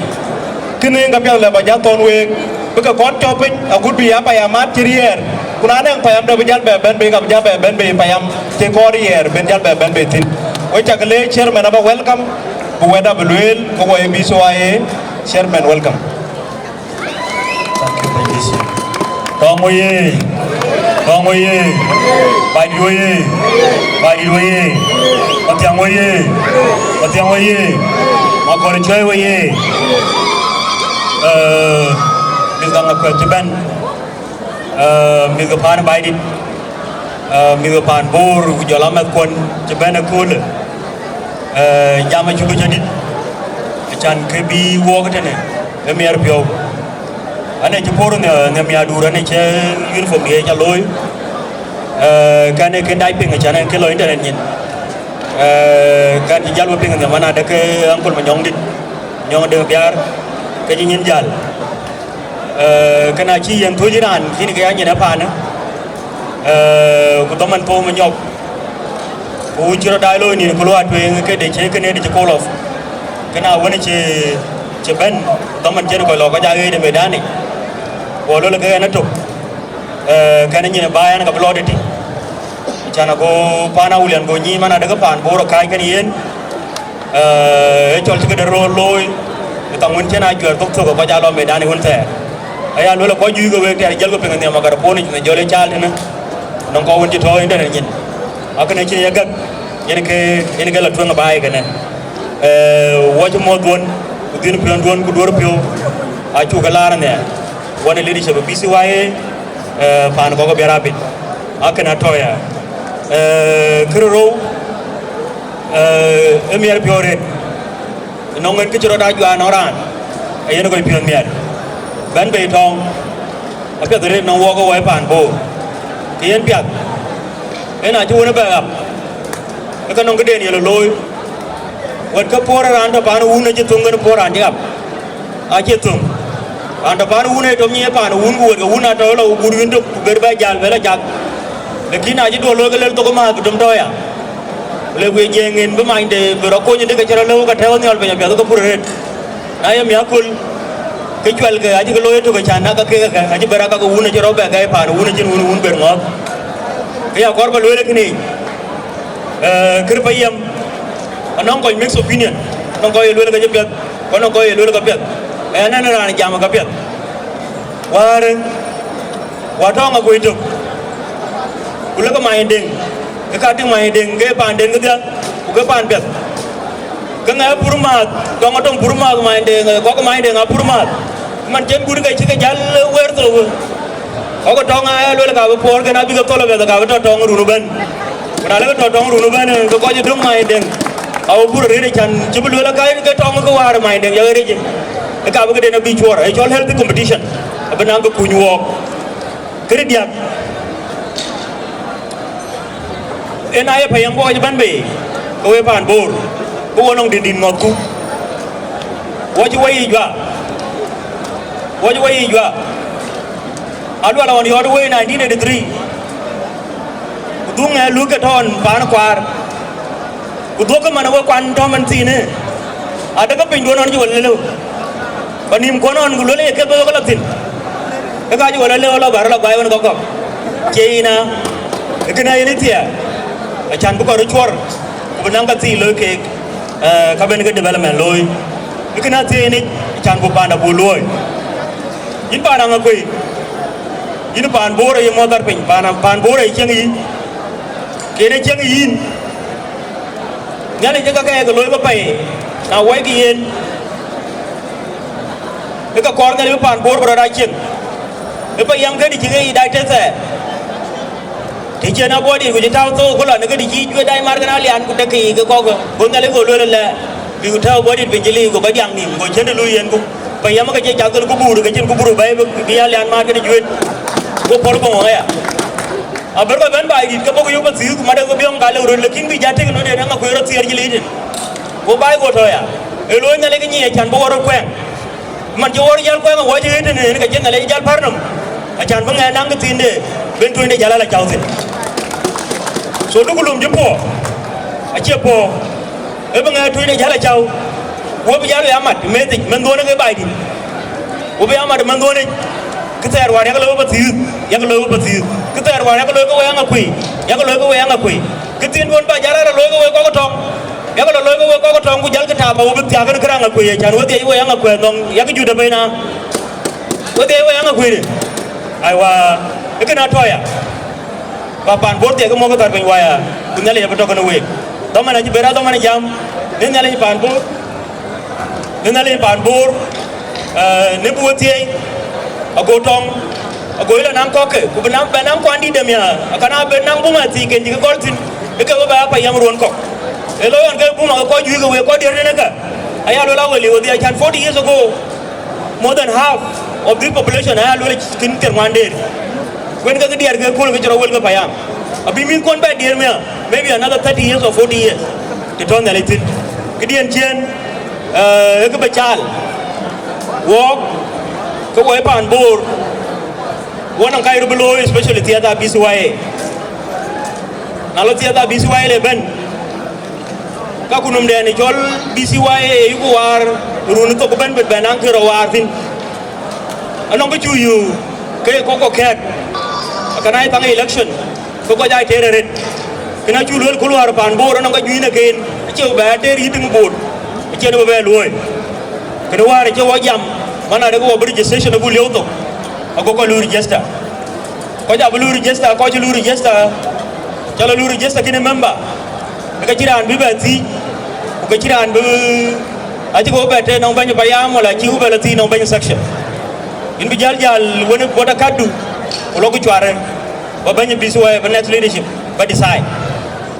Kënë ke piɛth lɛ bä jɔ thɔn week, bï ke kɔn cɔp piny, agut bï ya payam mat cï riɛɛr, ku na nɛŋ payam dɛ bï jäl bɛ bɛ̈n bei, ka bï jäl bɛ bɛ̈n bei payam cï kɔn riɛɛr, ben jäl bɛ bɛ̈n bei thïn. We cak le chairman aba welcome, ku wɛ̈t abï lueel, ku wɔ ye B C Y A chairman welcome. Thank you, Bɛ̈ny Yecu. Tɔŋ wo ye! Tɔŋ wo ye! Baidit wo ye! Baidit wo ye! Mathiaŋ wo ye! Mathiaŋ wo ye! Makɔl Cuɛi wo ye! Eh, mïth ka Ŋakuɛth cï bɛ̈n, eh, mïth ke paan Baidit, eh, mïth ke paan Bor, ku jɔl a mɛthkuɔn cï bɛ̈n ëköölë. Eh, jam acuk cä dït, acan ke bï wɔɔk tënë, ë miɛr piɔ̈u. Ane cï por në, në miadur, ane cï uniform ye ca looi. Eh, kɛn ee kën dac piŋ, acan ee kë lɔ internet nyin. Eh, kɛn cï jal we piŋ në man adek ke Uncle Manyɔŋdït, Manyɔŋ Deŋ Biaar, ke cï nyin jal. Eh, këna cï yen thuöc raan, kïn ke ya nyin ë paanë. Eh, ku dhaman thou Manyɔk. Ku cï rɔt daai looi nïn ku luɔi tueŋ këde cï kënë de cï call off. Këna wën cï, cï bɛ̈n, dhaman cïn kɔc lɔ kɔc aa ɣeec de medanic. Ku luel ke ɣɛn ëtök. Eh, kɛn nyin ë baai ɛn ka bï lɔ tëtï. Can ago paan Awulian go nyïïn man adek paan Bor ë kääc kën yen. Eh, ë cɔl cï këde röör looi, ë kaŋ wën cïn a juɛ̈r thok thok ë kɔc aa lɔ medanic wën thɛɛr. Aya luel ë kɔc juëc ke week tɛɛr, jël ke piŋ nhiam agarapon yic në jɔl ë caal tënë, nɔŋ kɔc wën cï tɔ̈ internet nyin. Akënë cïn ye gäk, yen ke, yen ke lɔ tueŋ ë baai kënë. Eh, wɔ cï muɔ̈th duɔ̈n, ku dhil piɔ̈n duɔ̈n, ku duɔ̈r piɔ̈u, acuk ke laar nhial. Wɔ në leadership ë B C Y A, eh, paan kɔ̈k ë Biar Abit. Akënë atɔ̈ ya. Eh, kërë rou, eh, ë miɛr piɔ̈u rëët. Nɔŋ en kë cï rɔt a juaar nɔŋ raan, ayen kɔc piɔ̈n miɛt. Bɛ̈n bei tɔŋ, apiɛth arëët nɔŋ wɔɔk ë wɔ ë paan Bor. Kë yen piath, en acï wën ë bɛ ɣap, ë ke nɔŋ këden ye lɔ looi. Wɛt ke puɔ̈r ë raan tɔ paan wun acï thöŋ kën puɔ̈r raan cï ɣap. Acï thöŋ. Raan tɔ paan wun ë tɔ̈ nyiɛc paan wun, ku wɛt ke wun atɔ̈ lɔ, ku gut wïn tök, ku ber bɛ jäl bɛ lɔ cak. Lakin acï duɔl looi ke lel thok ë määth bï döm tɔ̈ ya. Le guic jiëëŋ en bï manyde bï rɔt kony ëdï ke cï rɔt lëu ke tɛ̈ɛ̈u nhiɔl piny apiɛth ke pur arëët. Na ye miäk köl, ke cuɛlkë acï ke looi ëtök ë can na ka kek ëkë, acï bɛ rak ka ke wun acï rɔt bɛ gɛi paan wun acïn wun wun ber ŋɔ̈ɔ̈th. Ke ya kɔɔr ba lueel kënë yic, eh, kërë payam, anɔŋ kɔc mixed opinion, anɔŋ kɔc ye lueel ke cï piɛth, ku anɔŋ kɔc ye lueel ke piɛth. Ɣɛn ë raan jam ke piɛth. Wäär, wä tɔŋ akuc tök, ku lëkë Many Deŋ, ke ka tïŋ Many Deŋ ke paanden kedhie, ku ke paan piɛth. Ke ŋɛ pur maath, tɔŋ atɔŋ pur maath Many Deŋ, kɔk Many Deŋ a pur maath. Man cen gut ke cï ke jäl weer thou. Kɔk tɔŋ aa luel ka bï puɔɔr ken abï ke thol abɛth ka bï tɔ tɔŋ run bɛ̈n. Ku na lëkë tɔ tɔŋ run bɛ̈n, ke kɔc döŋ Many Deŋ. Awu pur rëër can cï bï luel ka ke tɔŋ ke waar Many Deŋ ya ɣeric. Ke ka bï këden abï cuɔɔr, ë cɔl healthy competition. Abï naŋ ke kuny wɔɔk. Këdï diäk, en aye payam bɔɔc bɛ̈n bei, ke we paan Boor, ke wo nɔŋ dïndïn ŋɔ̈thku. Wɔ cï we yic juak, wɔ cï we yic juak. Alual ɣɔn yɔɔt wei nineteen eighty-three, ku dhuŋ ë luk ke tɔ̈ɔ̈n paan kuaar. Ku dhuɔ̈kkë man we kuan tɔ̈ man thiinë, adekë pinyduön ɣɔn cï we lëlëu. Ba nïïm kuɔn ɣɔn ku luel ye keth bɔ̈ ke la thïn. Ke ka cï we lëlëu la bär la guai ɣɔn kɔ̈k kɔ̈k. Cie yïn a, ë kënë yen ë thiaak, acan bï kɔc röt cuɔr, ku bï naŋ ka thii looi keek, eh, ka ben ke development looi. Ë kënë athiëëc yen yic, acan bï panda buk luɔ̈ɔ̈i. Yïn paan Aŋakuei, yïn paan Boor aye mɔ̈th thar piny, paan, paan Boor aye cieŋ yïn. Ken ë cieŋ yïn. Nhialic ë ka ke ke looi ke pɛ̈i, na wɔikï yen, ë ka kɔɔr Nhialic bï paan Boor bï rɔt aa cieŋ. Ë pɛ̈i yam këdï cï ke yic dac tëthɛɛr. Të cïn abɔ̈ dït ku cï tääu thok ku lɔ në këdï cï juëc dac mar kën alian ku dek ke yic ke kɔ̈k, go Nhialic go lueel ëlɛ, bï ku tääu bɔ̈ dït piny cï liic, go kɔc diaŋ nïïm, go cïn të luui yen ku. Pɛ̈i yam ke cï cath kën ku buur, ke cïn ku buur bɛ̈i bï, bï alian mar këdï juëc. Go pɔ̈l bɔ̈ ŋö aya? Aber kɔc bɛ̈n baai dït ke bɔ̈ ku yök bä thiëëth, ku mat ë ke biɔŋ ka lëu röt, lakin bï ja tek ënɔɔden Aŋakuei rɔt thiëër cï liic tën. Go baai go tɔ̈ ya, ë looi Nhialic ke nyic acan bï wɔ rɔt kuɛɛŋ. Man cï wɔ rɔt jäl kuɛɛŋ awɔ cï ɣet tënë, yen ka cï Nhialic jäl pär nɔm, acan bï ŋɛk naŋ kë thiinde, ben tueŋde jäl ala cäu thïn. So, duku lum cï puɔ̈u, acie puɔ̈u, ë bï ŋɛk tueŋde jäl acäu, ku wɔ bï jäl ya mat ë methic, mɛnhduɔ̈n ë ke baai dït. Ku bï ya mat ë mɛnhduɔ̈n yic, kë thɛɛr wäär yak looi bä thiëëth, yak looi bä thiëëth. Kë thɛɛr wäär yak looi ke we Aŋakuei, yak looi ke we Aŋakuei. Kë thiinduɔ̈n bä jal rɛ̈ɛ̈r looi ke we kɔk tɔŋ, yak lɔ looi ke we kɔk tɔŋ, ku jal kë taap awɔ bï thiaak kën kërɛɛŋ akuei, acan we dhiëc we Aŋakuei nɔŋ, yak juut ëbɛ̈n a, we dhiëc we Aŋakuei de. Aiwa, ë kën atɔ̈ ya. Ba paan Boor thiɛk ë mɔ̈k ë thar piny waya, ku Nhialic abï tɔ̈ kën week. Dhaman acï ber a dhaman jam, në Nhialic paan Boor, në Nhialic paan Boor, eh, në bï we thiëëc, ago tɔŋ, ago yï lɔ naŋ kɔ̈kkë, ku bï naŋ, bɛ naŋ kuan dït demiäär, akëna ben naŋ buma thiiken cï ke gɔl thïn, ë ke we bɛ a payam ruɔ̈n kɔ̈k. Ë lɔ ɣɔn ke buma ke kɔc juëc ke week kɔc diɛ̈r tënë kë, aya luel awël, ye wedhie acan forty years ago, more than half of this population aya luel kën thiärŋuan deer. Wën ke ke diɛɛr ke kööl ke cï rɔt wël ke payam. Abï mïthkuɔn bɛ diɛɛr miäk, maybe another thirty years or forty years. Të tɔ̈ Nhialic thïn. Këdiɛ̈n ciëën, eh, ë kë bɛ caal. Wɔɔk, ke wɔ ë paan Boor, wɔ nɔŋ ka röt bï looi, especially thiatha B C Y A. Na lɔ thiatha B C Y A le bɛ̈n, ka ku nɔmdɛn ë cɔl B C Y A ë yuku waar run thok bɛ̈n bï bɛ̈n aŋ kë rɔt waar thïn. Anɔŋ kë cu yöök ke kɔc kɔ̈k kɛ̈ɛ̈t, akëna ye thaŋ election, ke kɔc aa teer arëët. Kën acuk lueel ku luaar paan Boor anɔŋ ka juëc në ken, acie bɛ a teer yï tiŋ boot, acie në bɛ bɛ luööi. Kën wäär acie wɔ jam, man adekë wɔ bï registration abuk lieu thok, ago kɔc lui register. Kɔc abï lui register, kɔc cï lui register, cä lɔ lui register kën ë member, ke cïn raan bï bɛ thiëc, ku ke cïn raan bï, acï ke bɛ tëë nɔŋ bɛ̈ny payam, wala acï ke bɛ lɔ thiëc nɔŋ bɛ̈ny section. Yïn bï jäl jäl wën ë boda kaddu, ku lɔ ku cuarë, ba bɛ̈ny B C Y, ba next leadership, ba decide.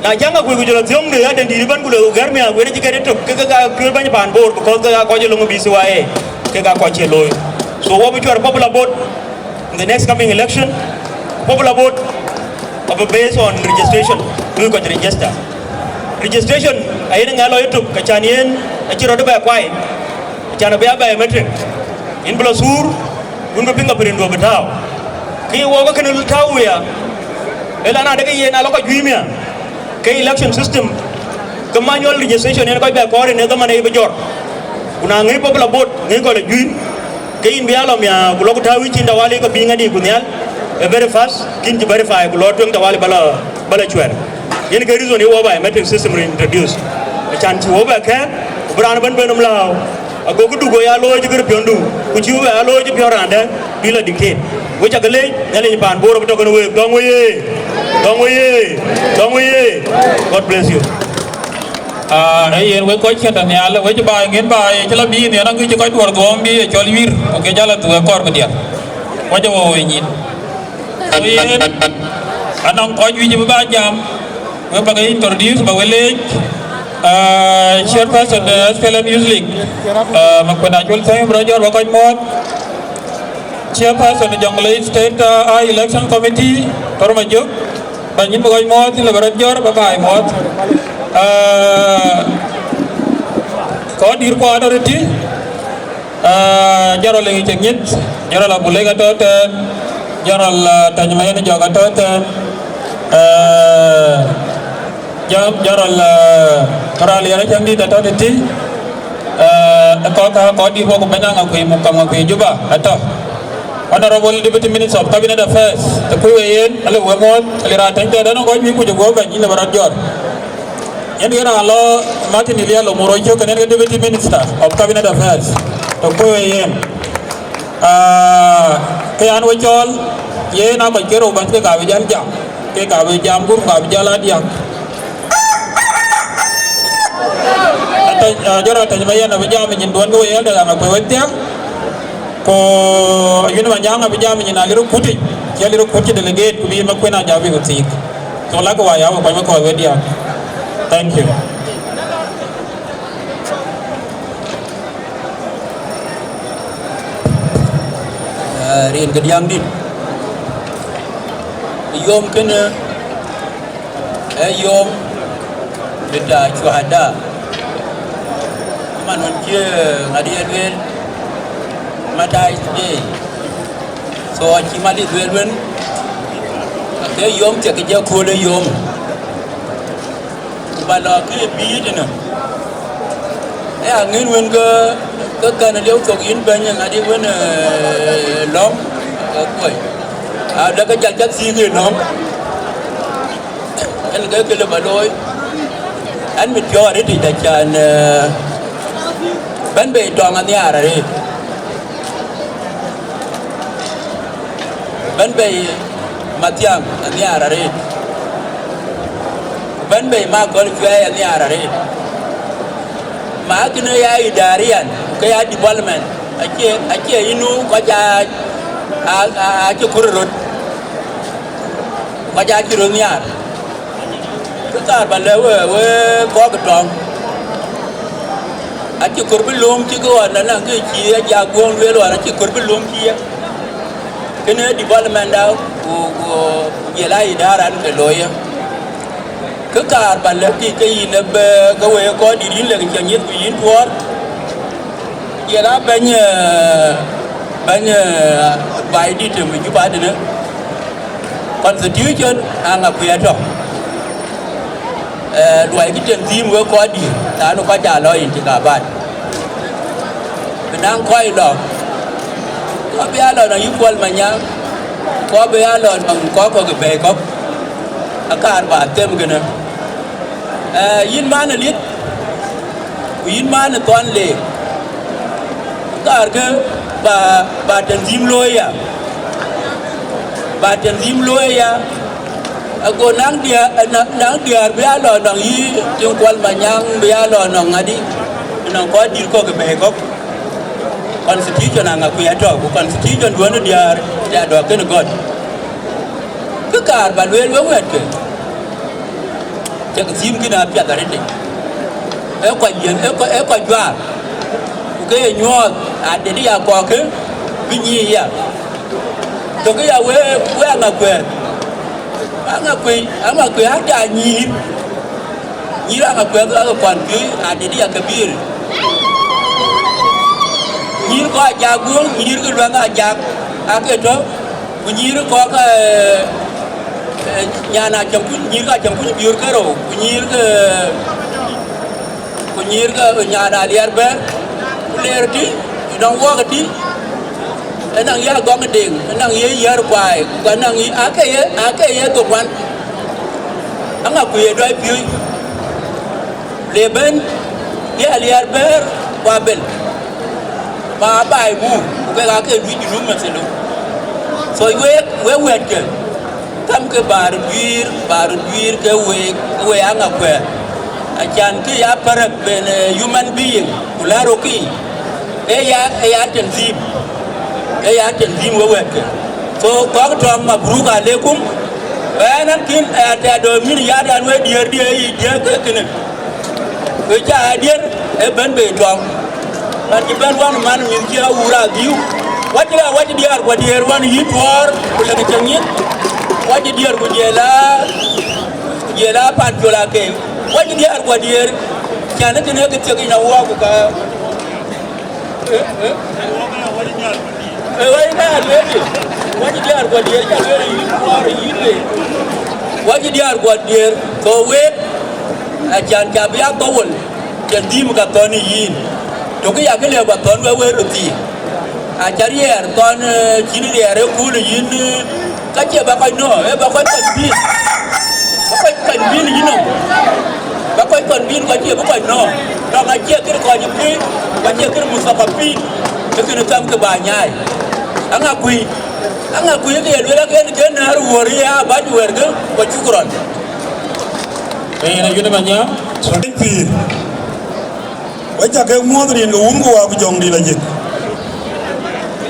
Na cäŋ akuc ku jɔl a thiöŋde ya den dïït ëbɛ̈n ku le gɛ̈r miäk, wën acï kɛt ëtök, ke ke ka piöör bɛ̈ny paan Boor, because ke ka kɔc ë löŋ ë B C Y A, ke ka kɔc cie looi. So, wɔ bï cuɛr popular vote in the next coming election. Popular vote abï based on registration, lui kɔc register. Registration ayen ŋɛk lɔ yetök, ka can yen acï rɔt bɛ kuai, can abï a biometric. Yïn bï lɔ thuur, wun bï fingerprint du bï tääu. Kë ye wɔ ke kënë tääu wia, ëlan adekë yen alɔ kɔc juëc miäk. Ke election system, ke manual registration yen kɔc bɛ kɔɔr yen ë dhaman ë bï jɔt. Ku na ŋic popular vote, ŋic kɔc lɔ juëc, ke yïn bï a lɔ miäk, ku lɔ ku tääu yï cin tawali ke bï ŋadï ku nhial. Ë very fast, kïn cï verify ku lɔ tueŋ tawali bala, bala cuɛr. Yen ke reason ye wɔ biometric system reintroduce. Acan cï wɔ bɛ kɛ̈ɛ̈k, ku bï raan ëbɛ̈n bɛ̈n nɔm lääu. Ago këdu go ya looi cï kërë piɔ̈ndu, ku cï wɔ bɛ ya looi cï piɔ̈n raan dɛ̈, bï la dictate. Wek ca ke leec, Nhialic paan Bor abï tɔ̈ kenë week. Dɔ̈ŋ we ye, dɔ̈ŋ we ye, dɔ̈ŋ we ye. God bless you. Ah, ee yen wek kɔc cïn tɔ̈ nhial, wek cï baai ŋiɛ̈n baai, cï la bï nhial, aŋic cï kɔc duɔ̈r dhuɔ̈ɔ̈m bï ye cɔl yuïr, ku ke jal a dhuk ë kɔɔr bï diäk. Wacä wɔ wei nyin. So yen, anɔŋ kɔc wïc bï ba jam, wek ba ke introduce, ba we leec, ah, chairperson de S P L M Youth League, ah, Makuën Acol Thɛ̈m, bï rɔt jɔt ba kɔc muɔ̈ɔ̈th. Chairperson Jonglei State, ah, Election Committee, Tor Majök, ba nyin bï kɔc muɔ̈ɔ̈th, le bï rɔt jɔt ba baai muɔ̈ɔ̈th. Ah, kɔc dït kuɔ authority, ah, General Eŋic Eŋic, General Abulek atɔ̈ tɛ̈n, General, ah, Tany Mayen Jɔk atɔ̈ tɛ̈n, ah, Jam, General, eh, Rali Arachandit atɔ̈ tëtï, eh, kɔ̈k kä kɔc dït wok bɛ̈ny Aŋakuei, Mukam Aŋakuei Juba atɔ̈. Honorable Deputy Minister of Cabinet Affairs, të kuc we yen, ale we muɔ̈ɔ̈th, ale raan tɛ̈ny tɛ̈dɛn kɔc wïc kuc guɔ bɛ̈ny, yïn le ba rɔt jɔt. Yen ke raan lɔ Martin Ilialo Muroi Cök, kënë ke Deputy Minister of Cabinet Affairs, të kuc we yen. Ah, ke an we cɔl, yen a kɔc ke rou bäth ke ka bï jal jam, ke ka bï jam gur ka bï jal a diäk. Atany, ah, jɔt Atany Mayen abï jam nyin duɔ̈n ke we yɛl de Aŋakuei wedhia. Ku Ayuen Manyaŋ abï jam nyin a lirë kutic, cï a lirë kutic delegate ku bï Makuën a jam bï ku thiik. Cuk lak wa ya we kuany we kɔc wedhia. Thank you. Eh, rin ke diäŋ dït. Yom kënë, eh, yom bita shuhada. Man wën cï, eh, ŋadï e lueel, martyrs day. So, acï mat ë lueel wën, ke yom thiek jɛ kööl ë yom. Ku ba lɔ ke bïït ënë. Ë aŋën wën ke, ke kɛn lieu thok yïn bɛ̈ny ŋadï wën, eh, lɔ̈ŋ, eh, kuɔi. Adë ke jal cä thiëëk ë lɔ̈ŋ. Yen ke kë lë ba looi. Ɛn mit piɔ̈u arëtic acan, eh, bɛ̈n bei tɔŋ anhiaar arëët. Bɛ̈n bei Mathiaŋ anhiaar arëët. Bɛ̈n bei Makɔl Cuɛɛi anhiaar arëët. Ma kënë ya idarian, ke ya development. Acie, acie yïn nu kɔc a, a, a, acï kur röt. Kɔc acï röt nhiaar. Kë kaar ba lɛ̈k we, we kɔ̈k tɔŋ. Acï kor bï lööm cï ke ɣɔn, na naŋ kë cï ajak guɔ̈ŋ lueel ɣɔn, acï kor bï lööm cï ye. Kënë development da, ku, ku, ku jël a idara an ke looi ye. Kë kaar ba lɛ̈k kï ke yïn ë bɛ, ke we kɔc dït yïn lek cä nyieth ku yïn tuɔɔr. Jël a bɛ̈ny, eh, bɛ̈ny, eh, baai dït tëm ë Juba tënë. Constitution Aŋakuei atɔ̈. Eh, luɔikï tanzim wek kɔc dït, na nu kɔc aa lɔ intikhabat. Bï naŋ kɔc lɔ, kɔc bï ya lɔ nɔŋ yï Kuɔl Manyaŋ, kɔc bï ya lɔ nɔŋ kɔc kɔ̈k ë bɛ̈ɛ̈i kɔ̈k. Akaar ba them kënë. Eh, yïn man ë lieth, ku yïn man ë thɔn le, kaarkë ba, ba tanzim looi ya, ba tanzim looi ya, ago naŋ diäär, naŋ, naŋ diäär bï ya lɔ nɔŋ yï Tiŋ Kuɔl Manyaŋ, bï ya lɔ nɔŋ ŋadï, nɔŋ kɔc dït kɔ̈k ë bɛ̈ɛ̈i kɔ̈k. Constitution Aŋakuei atɔ̈, ku constitution duɔ̈n ë diäär, ya dɔ̈k kënë gɔ̈t. Kë kaar ba lueel wek wɛ̈ɛ̈tkë, cäk thïïm kïn apiɛth arëtic. Ee kɔc yiën, ee kɔc, ee kɔc juaar, ku ke ye nyuɔɔth, adet ya kɔ̈kkë bï nyiic ya. Tök ya we, we Aŋakuei, Aŋakuei, Aŋakuei ata nyïïr, nyïïr Aŋakuei ake kuan kï adet ya ke biir. Nyïïr kɔc ajak guöŋ, nyïïr ke luɛŋ ajak, ake tɔ̈. Ku nyïïr kɔ̈k, eh, eh, nyan acäm kuc, nyïïr ke acäm kuc biöör ke rou, ku nyïïr ke, ku nyïïr ke nyan aliɛr bɛ̈ɛ̈r, ku leer tï, ë nɔŋ wɔɔk tï, Ënɔŋ ye Agɔŋ Deŋ, ënɔŋ ye Yär Kuai, ku ënɔŋ ye, ake ye, ake ye Dhoŋuan. Aŋakuei ye dɔc piööc. Le bɛ̈n, ye Aliɛɛr Bɛ̈ɛ̈r ku Abel. Ma baai muk, ku kek ake luui Junub mathalu. So, wek, wek wɛ̈ɛ̈tkë, kamkë bäär juiir, bäär juiir ke week, ke we aŋakuɛ̈ɛ̈r. Acan kë ya parak ben, eh, human being, ku la rokï. Ee ya, ee ya tanzim. Ee ya tanzim we wɛ̈ɛ̈tkë. So, kɔc tɔŋ, mabruk alekum. Ɣɛn akïn, eh, atɛ̈ dɔ̈ mïn ya dan we diëër diëër yic diëër ke kënë. Ke ca adier e bɛ̈n bei tɔŋ. Ɣɛn cï bɛ̈n wän man mïth cï awuur adhiu. Wacï la, wacï diäär ku adiëër wän yï tuɔɔr, ku lëk cï ŋic. Wacï diäär ku jiɛl a, jiɛl a pan col ake. Wacï diäär ku adiëër, cän kënë ke thiek yic na wɔ ku ka. Ee, wacï diäär ku adiëër, ca lueel yï tuɔɔr yï le. Wacï diäär ku adiëër, thou week, acan ca bï a thou wol, cïn dhïïm ka thɔ̈n ë yïn. Tök ya kë lëu ba thɔ̈n we wëër röt thii. Aca riɛɛr thɔ̈n, eh, cïn riɛɛr ë kööl ë yïn, eh, ka cie ba kɔc nɔ̈k, ee ba kɔc kɔc bïn. Ba kɔc kɔc bïn yïnɔm. Ba kɔc kɔc bïn, kɔc cie bï kɔc nɔ̈k. Tɔŋ acie kër kɔc ë pïïr, ku acie kër muthakapin, ë kënë thɛm kë ba nyaai. Aŋakuei, aŋakuei ke ye lueel aken ke nɛ̈ɛ̈r wuɔ̈r ya bac wɛ̈ɛ̈rkë, ku cuk rɔt. Ee, na yun ë Manyam. Pïïr. Wek ca kek muɔ̈ɔ̈th rin ke Wun ku Wä ku Jɔŋdït Lajik.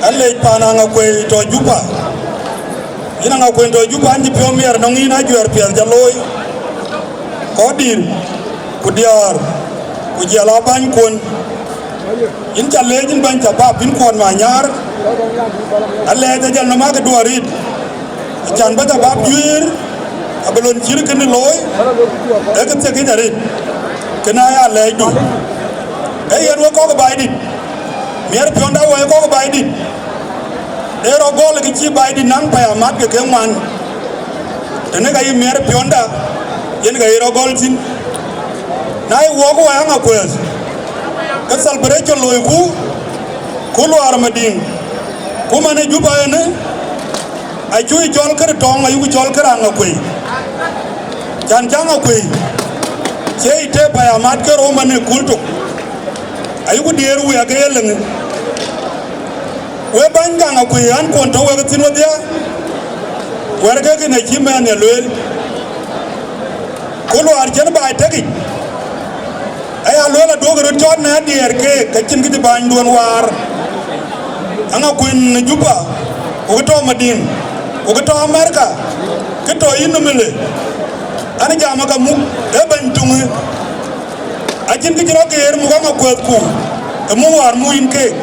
Alec paan Aŋakuei tɔ̈ Juba. Yïn Aŋakuei tɔ̈ Juba, an cï piɔ̈u miɛt nɔŋ yïn ajuɛɛr piɛth ca looi. Kɔc dït, ku diäär, ku jiɛl aa bänykuɔn. Yïn ca leec yïn bɛ̈ny ca bap, yïn kuɔn Manyar. Alɛɛc ajal nɔm ake duɔɔr rit. Acan bä ca bap juiir, abï lon cït kënë looi, ee kë thiek yic arëët, kënë aya lɛɛcdu. Ee yen wek kɔ̈k ë Baidït, miɛt piɔ̈nda wɔ ye kɔ̈k ë Baidït, ee rɔt gɔl kë cï Baidït naŋ pɛ̈i amat ke ke ŋuan, tënë ka yï miɛt piɔ̈nda, yen ka yï rɔt gɔl thïn. Na ye wɔk wɔ Aŋakuei, ke celebration loiku, ku Luaar Madiŋ, ku man ë Juba ënë, acuï cɔl kërë tɔŋ, ayuku cɔl kërë Aŋakuei. Can cä Aŋakuei, cie yï tëë pɛ̈i amat ke rou man ë kul tök, ayuku diëër wëë ake ye leŋë. Wek bäny ke Aŋakuei, ɣän kuɔn tɔ̈ wek thïn wedhie, wɛ̈ɛ̈r ke kën acï mɛɛn ye lueel. Ku Luaar cïn baai tëk yic, aya lueel aduɔ̈kï röt cɔɔt në adiɛɛr keek, ke cïn kë cï bänyduön waar. Aŋakuei në Juba, ku kë tɔ̈ Madiŋ, ku kë tɔ̈ Amerika, kë tɔ̈ yï Nimule, an jam aka muk, ee bɛ̈ny tuŋë. Acïn kë cï rɔt geer muk Aŋakuei ku, ë muk wäär muk yïn keek.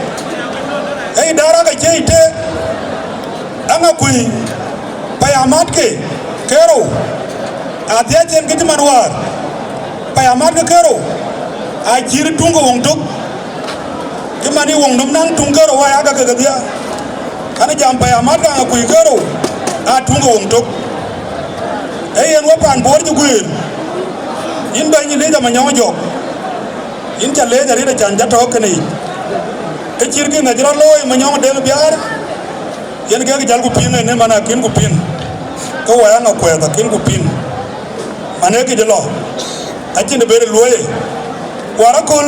Ee idara ka cie yï tëë, Aŋakuei, pɛ̈i amat ke, ke rou, adhiac en kë cï man wäär, pɛ̈i amat ke ke rou, acït tuŋ ke woŋ tök, cï man ë woŋ nɔm naŋ tuŋ ke rou aya ka ke kedhie, an jam pɛ̈i amat ke Aŋakuei ke rou, aa tuŋ ke woŋ tök. Ee yen we paan Bor cï guëër, yïn bɛ̈ny Elijah Manyɔŋ Jɔk, yïn ca leec arëët acan ca tɔ̈ kënë yic. Kë cït kën acï rɔt looi Manyɔŋ Deŋ Biaar, yen kek jäl ku piŋ ënë man akïn ku piŋ, ke wɔ Aŋakuei akïn ku piŋ, man ee kë cï lɔ, acïn ë ber luɔ̈ɔ̈i. Wäär aköl,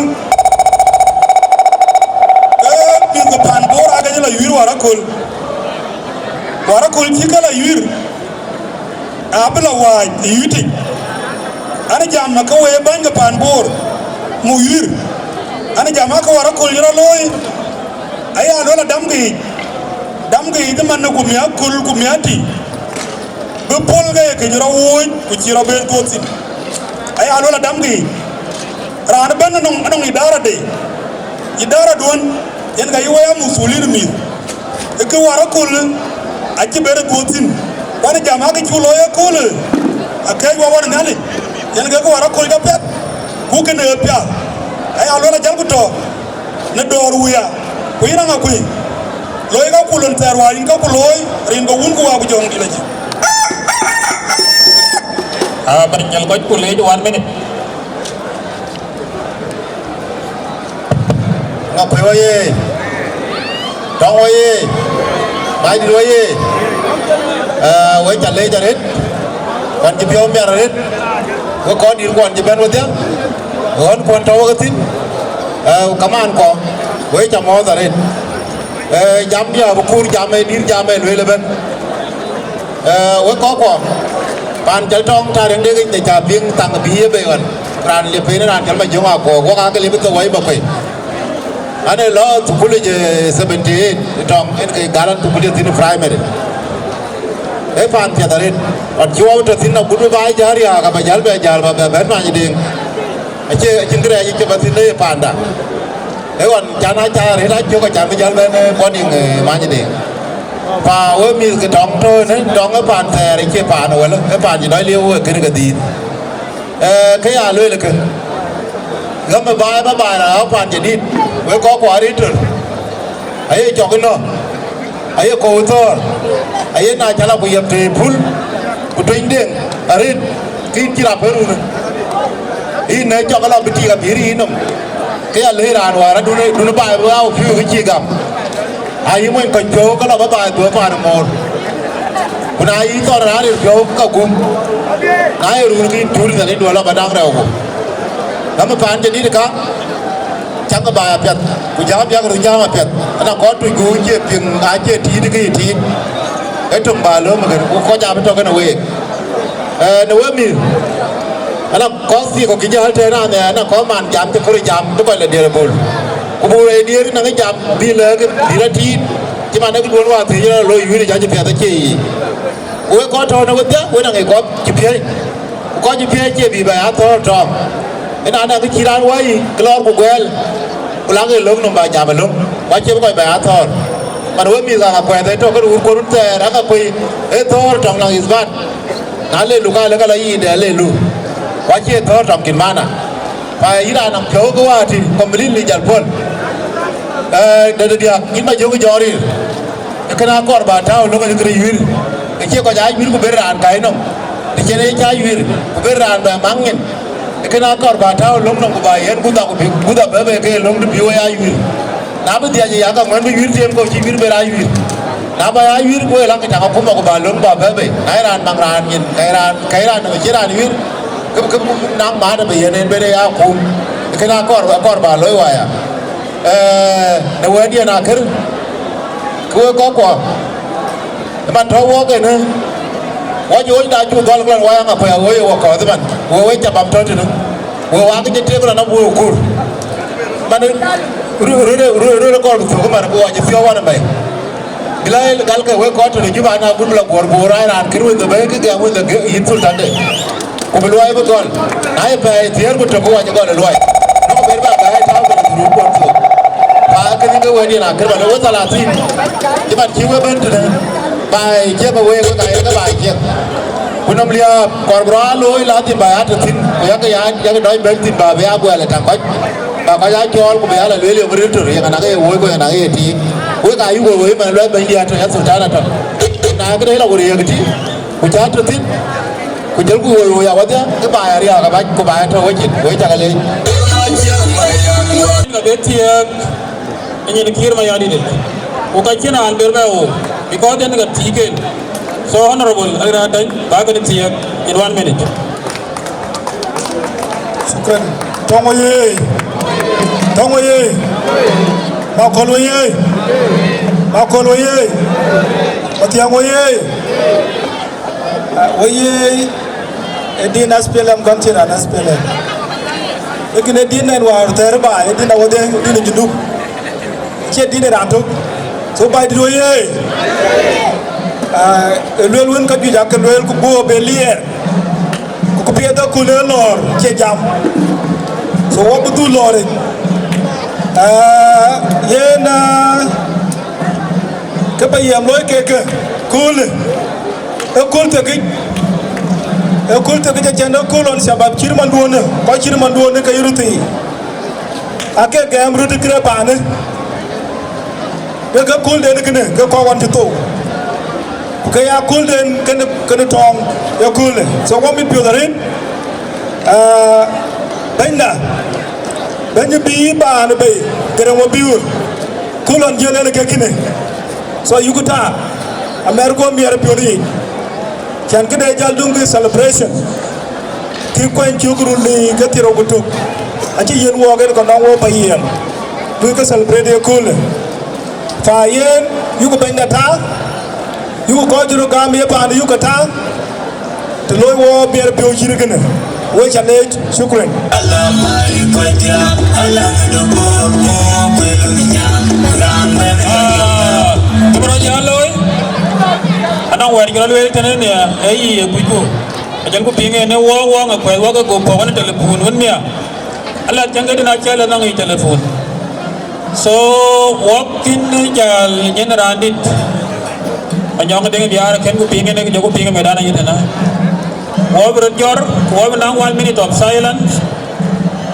ke mïth ke paan Bor ake cï lɔ yuiir wäär aköl. Wäär aköl cï ke lɔ yuiir, abï lɔ wääc ë yuitic. An jam ake wëë bäny ke paan Bor, muk yuiir. An jam ake wäär aköl cï rɔt looi, aya lueel adamkï yic, damkï yic ëman ku miäk aköl ku miäk tï, bï pɔ̈l ke ye kë cï rɔt wööc ku cï rɔt bɛ̈n dhuɔ̈k thïn. Aya lueel adamkï yic, raan ëbɛ̈n anɔŋ, anɔŋ idara de, idara duön, yen ka yï wëë amuthulin mïth. Ë kë wäär aköl acï ber ë dhuɔ̈k thïn, wan jam akë cuk looi aköl, akëc wɔ wan Nhialic, yen ke kë wäär aköl cä piath, ku kënë ë piath. Aya lueel ajälku tɔ̈ në dɔ̈ɔ̈r wuya, ku yïn Aŋakuei, looi ka ku lon thɛɛr wäär yïn ka ku looi, rin ke Wun ku Wä ku Jɔŋdït Lajik. Ah, bɛ̈ny Nyal Kɔc ku leec one minute. Aŋakuei oyee! Tɔŋ wo ye, Baidït wo ye, eh, we ca leec arët, kuan cï piɔ̈u miɛt arët, we kɔn dït kuan cï bɛ̈n wedhie, ɣän kuan tɔ̈ wek thïn, eh, kaman kɔ, we ca mɔ̈ɔ̈th arët. Eh, jam diäk abï kuur jam ë dït jam ë lueel ëbɛ̈n. Eh, wek kɔckuɔ, paan cɔl Tɔŋ Tariŋ Deŋ yic në ca piŋ thaŋ bï ye bei ɣɔn, raan liep en raan cɔl Majöŋ Akuɔɔk, wok aake liep ë thok wai Bakuei. An, ee lɔ thukul yic, eh, seventy eight Tɔŋ, en ke gal an thukul ye thïn primary. Ee paan piɛth arët, ɣɔn cï wau tɔ thïn agut bï baai jäl riääk, aba jäl bɛ jäl, ba bɛ bɛ̈n Manydeŋ. Acie, acïn kërɛɛc cï ba thïn ë paanda. Ee ɣɔn can a ca rëët a cök, acan bï jäl bɛ̈n, eh, bɔ̈ niŋ, eh, Manydeŋ. Pa we mïth ke Tɔŋ tɔ̈ ënë, Tɔŋ ë paan thɛɛr, acie paan wël, ë paan cï dɔc lieu wek kënë ke dhiith. Eh, kë ya lueel kë, ɣäm ë baai ba baai raan ɣäu paan jadït, wek kɔckuɔ arëët tör. Aye cɔk ënɔ, aye kɔ̈u thɔ̈ɔ̈r, aye na cä la ku yep tëë pul, ku tueny Deŋ arëët, ke yïn cï rap ë run. Yïn ë cɔk lɔ bï tik abï riir yï nɔm, ke ya lëë raan wäär adun, dun baai bï ɣau piɔ̈u kë cï gam. Ayï mony kɔc piɔ̈u ke lɔ bä baai dhuɔ̈k paan ë moor. Ku na yï thɔ̈ɔ̈r raan ril piɔ̈u ka gum, na ye run ke yïn tuur yïn, yïn duɔ̈l lɔ bä daŋ rɛɛuku. Ɣäm ë paan jadït ka, cäŋ ë baai apiɛth, ku jam biäk röt jam apiɛth, ëna kɔc tuc ku cie piŋ, acie tiit ke ye tiit. Ee töŋ ba lööm ëkën, ku kɔc abï tɔ kënë week. Eh, në we mïth, ëna kɔc thii kɔ̈k kï jäl tëën raan nhial, ëna kɔc man jam cï kɔ̈r jam, bï kɔc lɔ diëër ë bul. Ku buk rɛy diëër nɔŋ jam, bï lɛ̈k, bï rɔt tiit, cï man ë kë duön wäär thiëëc rɔt looi wïïr, ca cï piɛth acie yic. Ku wek kɔc tɔ̈u në wedhie, wek nɔŋ ë kɔc cï piëëc. Ku kɔc cï piëëc cie bï bɛ ya thɔ̈ɔ̈r tɔŋ. Ëna na kë cï raan wä yic, ke lɔɔr ku guɛɛl, ku lak ë löŋ nɔm ba jam ë löŋ, ku acie bï kɔc bɛ ya thɔ̈ɔ̈r. Man we mïth ɣaŋ akuɛth ë tök kën wur kuɔ̈r run thɛɛr, aka kuëi ë thɔ̈ɔ̈r tɔŋ nɔŋ ithbat. Na le lu ka le ka lɔ yic dɛ le lu. Ku acie thɔ̈ɔ̈r tɔŋ kïn mana. Pa yïn raan nɔŋ piɔ̈u ke wäär tï completely jal puɔ̈l. Eh, dɛ̈t diäk, yïn Majöŋ jɔɔr rir. Ee kënë akɔɔr ba tääu löŋ ë kërë yuïr, ke cie kɔc aa yuïr ku ber raan ka yï nɔm, të cïn ee cä yuïr, ku ber raan bɛ maŋ nyin. Ee kënë akɔɔr ba tääu löŋ nɔm ku ba yɛn guth, ku bï guth abɛ̈ bei ke löŋ të bï we aa yuïr. Na bï dhiac ë yak aŋuɛ̈n bï yuïr tiɛɛm ke cï yuïr ber aa yuïr. Na ba aa yuïr ku we lak ë tak akuma ku ba löŋ ba bɛ̈ bei. Na ye raan maŋ raan nyin, ka ye raan, ka ye raan nɔm cie raan yuïr, ke, ke naŋ maat abï yɛn en ber ë ya kum. Ee kënë akɔɔr, akɔɔr ba looi waya. Eh, në wɛ̈tdiɛn akër, ke wek kɔckuɔ, ë man tɔ̈ wɔk ënë, wɔ jɔ wocda cuk dhɔl këlɔn wai aŋa kuɛ̈ɛ̈ woi ë wɔ kɔ̈ɔ̈th ëman, wek wec cabap tɔ̈ tënë, wek wak cï tek lɔn abuk ë kur. Man röt, röt, röt, röt kɔɔr bï thök ëman, ku wɔ cï thiɔ̈k wan ëmɛi. Bï la gal ke wek kɔc tënë Juba, na gum la guɔ̈r, ku raan raan kën wënh dhë bɛ̈i, kë gɛm wënh dhë yïn thultande. Ku bï luɔi bï gɔl. Na ye pɛɛi thiëër ku tök, ku wɔ cï gɔl ë luɔi. Nɔŋ ber ba gäi tääu kën dhuruk kuɔn thok. Pa kënë ke wɛ̈tdiɛn akër ba le we thalathin. Cï man cï we bɛ̈n tënë. Ba ciëk ë week, wek aye ke ba ciëk. Ku nɔm liääp, kɔɔr bï rɔt aa looi la thïn ba ya tɔ̈ thïn. Ku yakë ya, yakë dɔc bɛ̈n thïn ba bï ya guɛl ë tak kɔc. Ba kɔc aa cɔɔl ku bï ya la lueel yök ril tör, yeŋa na ke ye woi ku yeŋa na ke ye tiiŋ. Wek ayï woi woi man luɛth bɛ̈nydiɛ̈ atɔ̈, ya thultan atɔ̈. Na këde la wur yek tï. Ku cä tɔ̈ thïn, ku jëlku woi woi awadhia, ke ba ya riääk abac, ku ba ya tɔ̈ wecin, woi cak leec. Ka bï thiëëk ë nyin Kiir Mayardit, ku ka cïn raan ber bɛ wok, because en ka tiiken. So, Honorable Ayiradany, ba kënë thiëëk in one minute. Shukran. Tɔŋ oyee! Tɔŋ oyee! Makol oyee! Makol oyee! Mathiaŋ oyee! Ah, oyee! Ë din S P L M kɔn cïn raan S P L M. Lakin ë din ɛn wäär thɛɛr baai, ë din awadhie, ë din ë Junub. Acie din ë raan tök. So, Baidït oyee! Ah, ë lueel wën ka juëc akë lueel ku buk be liɛɛr. Ku kë piɛth aköl ë lɔ̈ɔ̈r cie jam. So, wɔ bï dhuk lɔ̈ɔ̈ric. Ah, yen, ah, kë ba yiɛm looi kekë, köölë. Ë kööl thekic. Ë kööl thekic acän ë kööl ɣɔn shabab cït manduɔ̈në, kɔc cït manduɔ̈në ke yï röt thii. Ake gɛɛm röt ë kërë baanë. Ke ke köölden kënë, ke kɔc ɣɔn cï thou. Ku ke ya köölden kënë, kënë tɔŋ ë köölë. So, wɔ mit piɔ̈th arëët, ah, bɛ̈nyda, bɛ̈ny bï baanë bei, gërëm wɔ bï we. Ku lɔn jiël en ke kënë. So yuku ta, amɛr guɔ miɛr piɔ̈n yic. Cän këde jäl duŋ ke celebration. Kï kuany cök run ni ke thiërou ku tök. Acï yen wɔɔk en kɔn nɔŋ wɔ pa yiɛɛm. Duŋ ke celebrate ye köölë. Fa yen, yuku bɛ̈nyda ta, yuku kɔc cï röt gam ye paan yuku ta. Të loi wɔ biɛr piɔ̈u cït kënë, we ca leec, shukran. Ah, kë bï rɔt jal looi, anɔŋ wɛ̈t cï rɔt lueel tënë nhiaar, ee yï ye kucku. Acïn ku piŋ en ë wɔ, wɔ ŋa kuɛth wɔ ke go pɔ̈k në telepun wën nhiaar. Ala cäŋ ke dïn acï lɔ nɔŋ yic telepun. So, wɔk kïn jäl nyin raandït. Manyɔŋ Deŋ Biaar kën ku piŋ en, jɔku piŋ medan ayï tënë. Wɔ bï röt jɔr, ku wɔ bï naŋ one minute of silence.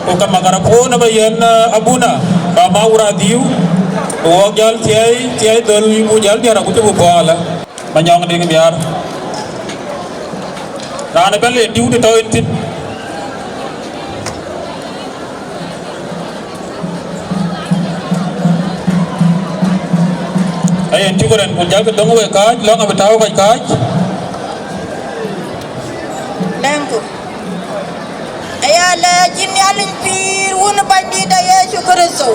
Ku ka makarapon aba yɛn, eh, abuna, ba ma wura dhiu. Ku wɔk jäl thiai, thiai dhöl bu jäl diɛr aku cï bu pɔɔlë. Manyɔŋ Deŋ Biaar. Raan ëbɛ̈n le diu të tɔ̈ en thïn. Ayen cuk rɛn ku jälkï döŋ wek kääc, lɔ̈ŋ abï tääu kɔc kääc. Thank you. Aya lɛɛc yïn Nhialic pïïr wun Bɛ̈nydït de Yecu Kërtho.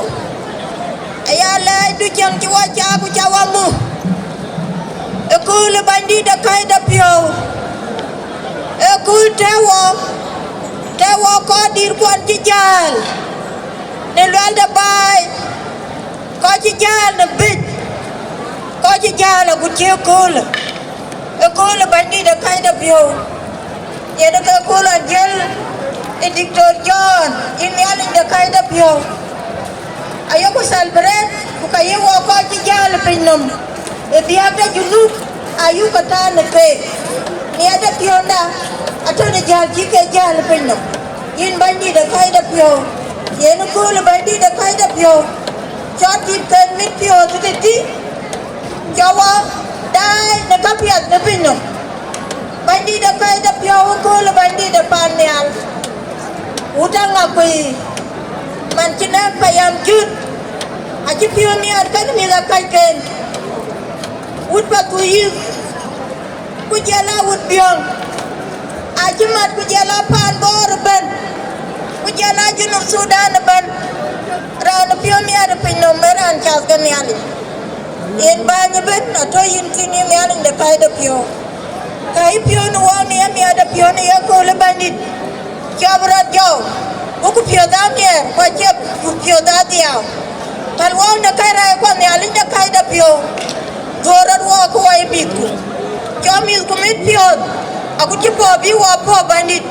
Aya lɛɛc du cäŋ cï wɔ cak ku ca wɔ muk. Ëkööl Bɛ̈nydït de käc de piɔ̈u. Ëkööl tɛ̈ wɔ, tɛ̈ wɔ kɔc dït kuɔn cï jäl. Në luɛl de baai, kɔc cï jäl në bïc, kɔc cï jäl agut cï ëkööl. Ëkööl Bɛ̈nydït de käc de piɔ̈u. Yen ke kööl ajiël ë Diktor John, yïn Nhialic de käc de piɔ̈u. Ayeku celebrate, ku ka ye wɔ kɔc cï jäl ë piny nɔm. Ë biäk de Junub, ayuk ke tääu në keek. Miɛt de piɔ̈nda, atɔ̈ në jäl cï ke jäl ë piny nɔm. Yïn Bɛ̈nydït de käc de piɔ̈u. Yen kööl Bɛ̈nydït de käc de piɔ̈u. Cɔk dït ke mit piɔ̈ɔ̈th tëtï. Cɔk wɔ daai në käpiɛth në piny nɔm. Bɛ̈nydït de käc de piɔ̈u, ëkööl Bɛ̈nydït de pan nhial. Wut aŋa kuëi, man cï nɛ̈k payam jut, acï piɔ̈u miɛt kek mïth akäcken. Wut Pathuyith, ku jɔl a wut Biɔ̈ŋ, acï mat ku jɔl a paan Bor ëbɛ̈n, ku jɔl a Junub Thudan ëbɛ̈n. Raan piɔ̈u miɛt ë piny nɔm ë raan cath ke Nhialic. Yen bäny ëbɛ̈n atɔ̈ yïn thïn, yïn Nhialic de käc de piɔ̈u. Ka yï piɔ̈u në wɔ miɛt, miɛt de piɔ̈u në ye kööl Bɛ̈nydït. Cɔp rɔt jɔu, buku piɔ̈ɔ̈th amiɛɛr, ku acie ku piɔ̈ɔ̈th adhiau. Päl wɔ në kärac kuɔ Nhialic de käc de piɔ̈u. Dhuɔ̈r rɔt wɔ ke wɔ ye mïthku. Cɔk mïthku mit piɔ̈ɔ̈th, aku cï puɔ̈u bï wɔ puɔ̈u Bɛ̈nydït.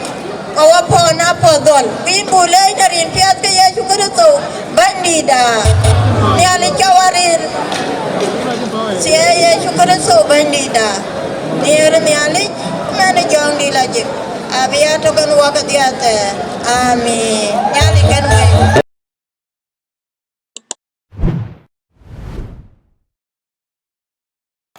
Ka wɔ pɔ̈n a puɔ̈u dhɔ̈l, ku yïn buk leec në rin piɛth ke Yecu Kërtho Bɛ̈nydïïtda. Nhialic cɔk wɔ rëër. Thiëi Yecu Kërtho Bɛ̈nydïïtda. Nhiëër Nhialic, mɛn ë Jɔŋdït lajik, abï ya tök en wɔ kedhie athɛɛr. Amin. Nhialic kën wek.